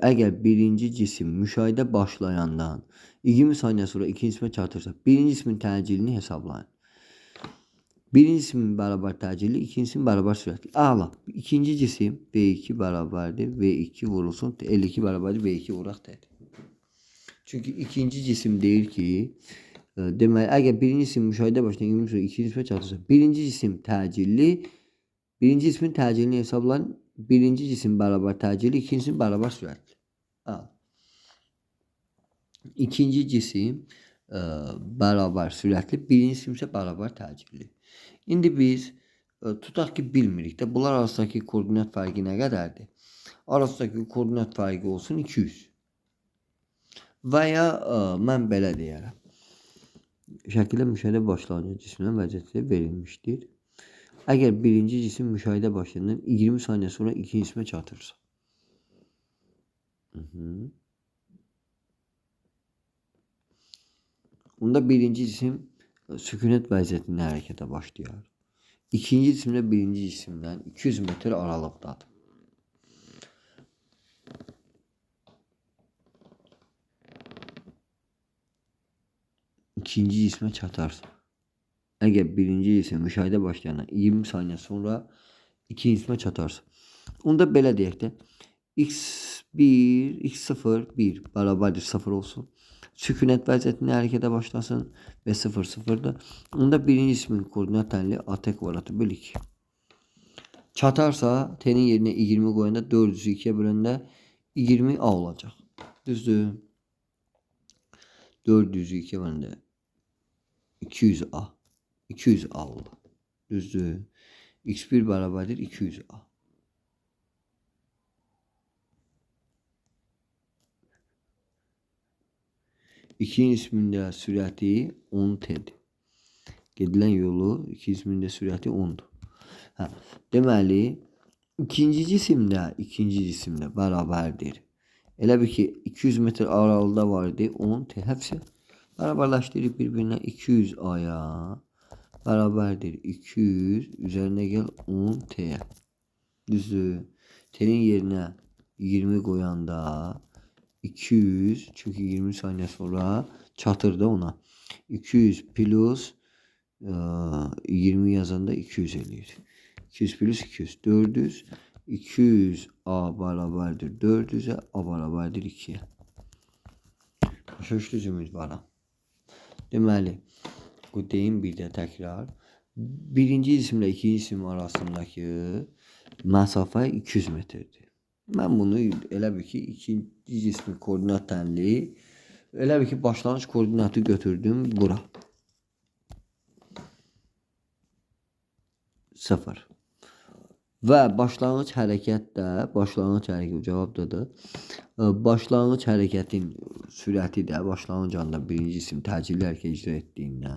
Əgər birinci cisim müşahidə başlayandan 20 saniyə sonra ikinci cismə çatırsa, birinci cismin təcilini hesablayın. Birinci cismin bərabər təcili, ikinci cismin bərabər sürətli. Əla. İkinci cisim V2 bərabərdir. V2 vurulsun. L2 bərabərdir. V2 vuraq T. Çünki ikinci cisim deyir ki, deməli, əgər birinci cisim müşahidə başlayan 20 sonra ikinci cismə çatırsa, birinci cisim təcilli, birinci cismin təcilini hesablayın. Birinci cisim bərabər təcilli, ikinci cisim bərabər sürətli. Əla. İkinci cisim bərabər sürətli, birinci cisim isə bərabər təcilli. İndi biz tutaq ki, bilmirik də bunlar arasındakı koordinat fərqi nə qədərdir? Arasındakı koordinat fərqi olsun 200. Və ya mən belə deyərəm. Şəkildə müşahidə başlanğıcı cismin vəziyyəti verilmişdir. Əgər birinci cisim müşahidə başlayandan 20 saniyə sonra ikinci cismə çatırsa. Onda birinci cisim sükunət vəziyyətində hərəkətə başlayar. İkinci cisimdə birinci cisimdən 200 metr aralıqdadır. İkinci cismə çatarsa, əgər birinci cisim müşahidə başlayandan 20 saniyə sonra ikinci cismə çatarsa, onda belə deyək də, x1, x0, 1 bərabərdir 0 olsun. Sükunət vəziyyətində hərəkətə başlasın və 0, 0-dır. Onda birinci cismin koordinat tənli AT kvadratı bölü 2. Çatarsa, T-nin yerinə 20 qoyanda 400-ü 2-yə böləndə 20A olacaq. Düzdür? 400-ü 2-yə böləndə 200A. 200A olur. Düzdür? X1 bərabərdir 200A. İkinci cismin də sürəti 10T-dir. Gedilən yolu ikinci cismin də sürəti 10-dur. Hə, deməli, ikinci cisimdə bərabərdir. Elə bil ki, 200 metr aralıda var idi, 10T. Hepsi bərabərləşdiririk bir-birinə. 200A-ya bərabərdir. 200 üzərinə gəl 10T-yə. Düzdür. T-nin yerinə 20 qoyanda 200, çünki 20 saniyə sonra çatırdı ona. 200 plus 20 yazanda 200 eləyir. 200 plus 200, 400. 200 A bərabərdir 400-ə, A bərabərdir 2-yə. Başa düşdünüz, ümidvaram. Deməli, bu deyim bir də təkrar. Birinci cisimlə ikinci cisim arasındakı məsafə 200 metrdir. Mən bunu elə bil ki, ikinci cismin koordinat tənli, elə bil ki, başlanğıc koordinatı götürdüm bura. 0. Və başlanğıc hərəkət də, başlanğıc hərəkət cavabdadır. Başlanğıc hərəkətin sürəti də başlanğıc anda birinci cisim təcili hərəkət icra etdiyində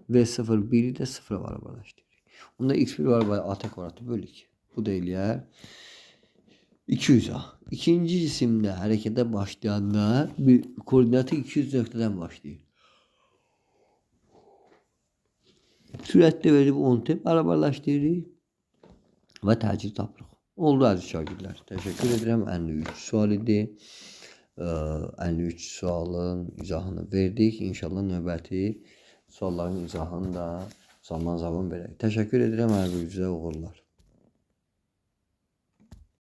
V0 1-i də 0-a bərabərləşdiririk. Onda x1 bərabər AT kvadratı bölü 2. Bu da eləyər 200A. İkinci cisimdə hərəkətə başlayanda bir koordinatı 200 nöqtədən başlayır. Sürət də verib 10T bərabərləşdiririk və təcil tapırıq. Oldu əziz şagirdlər. Təşəkkür edirəm. 53 sual idi. 53 sualın izahını verdik. İnşallah növbəti sualların izahını da zaman zaman verək. Təşəkkür edirəm. Hər birinizə uğurlar.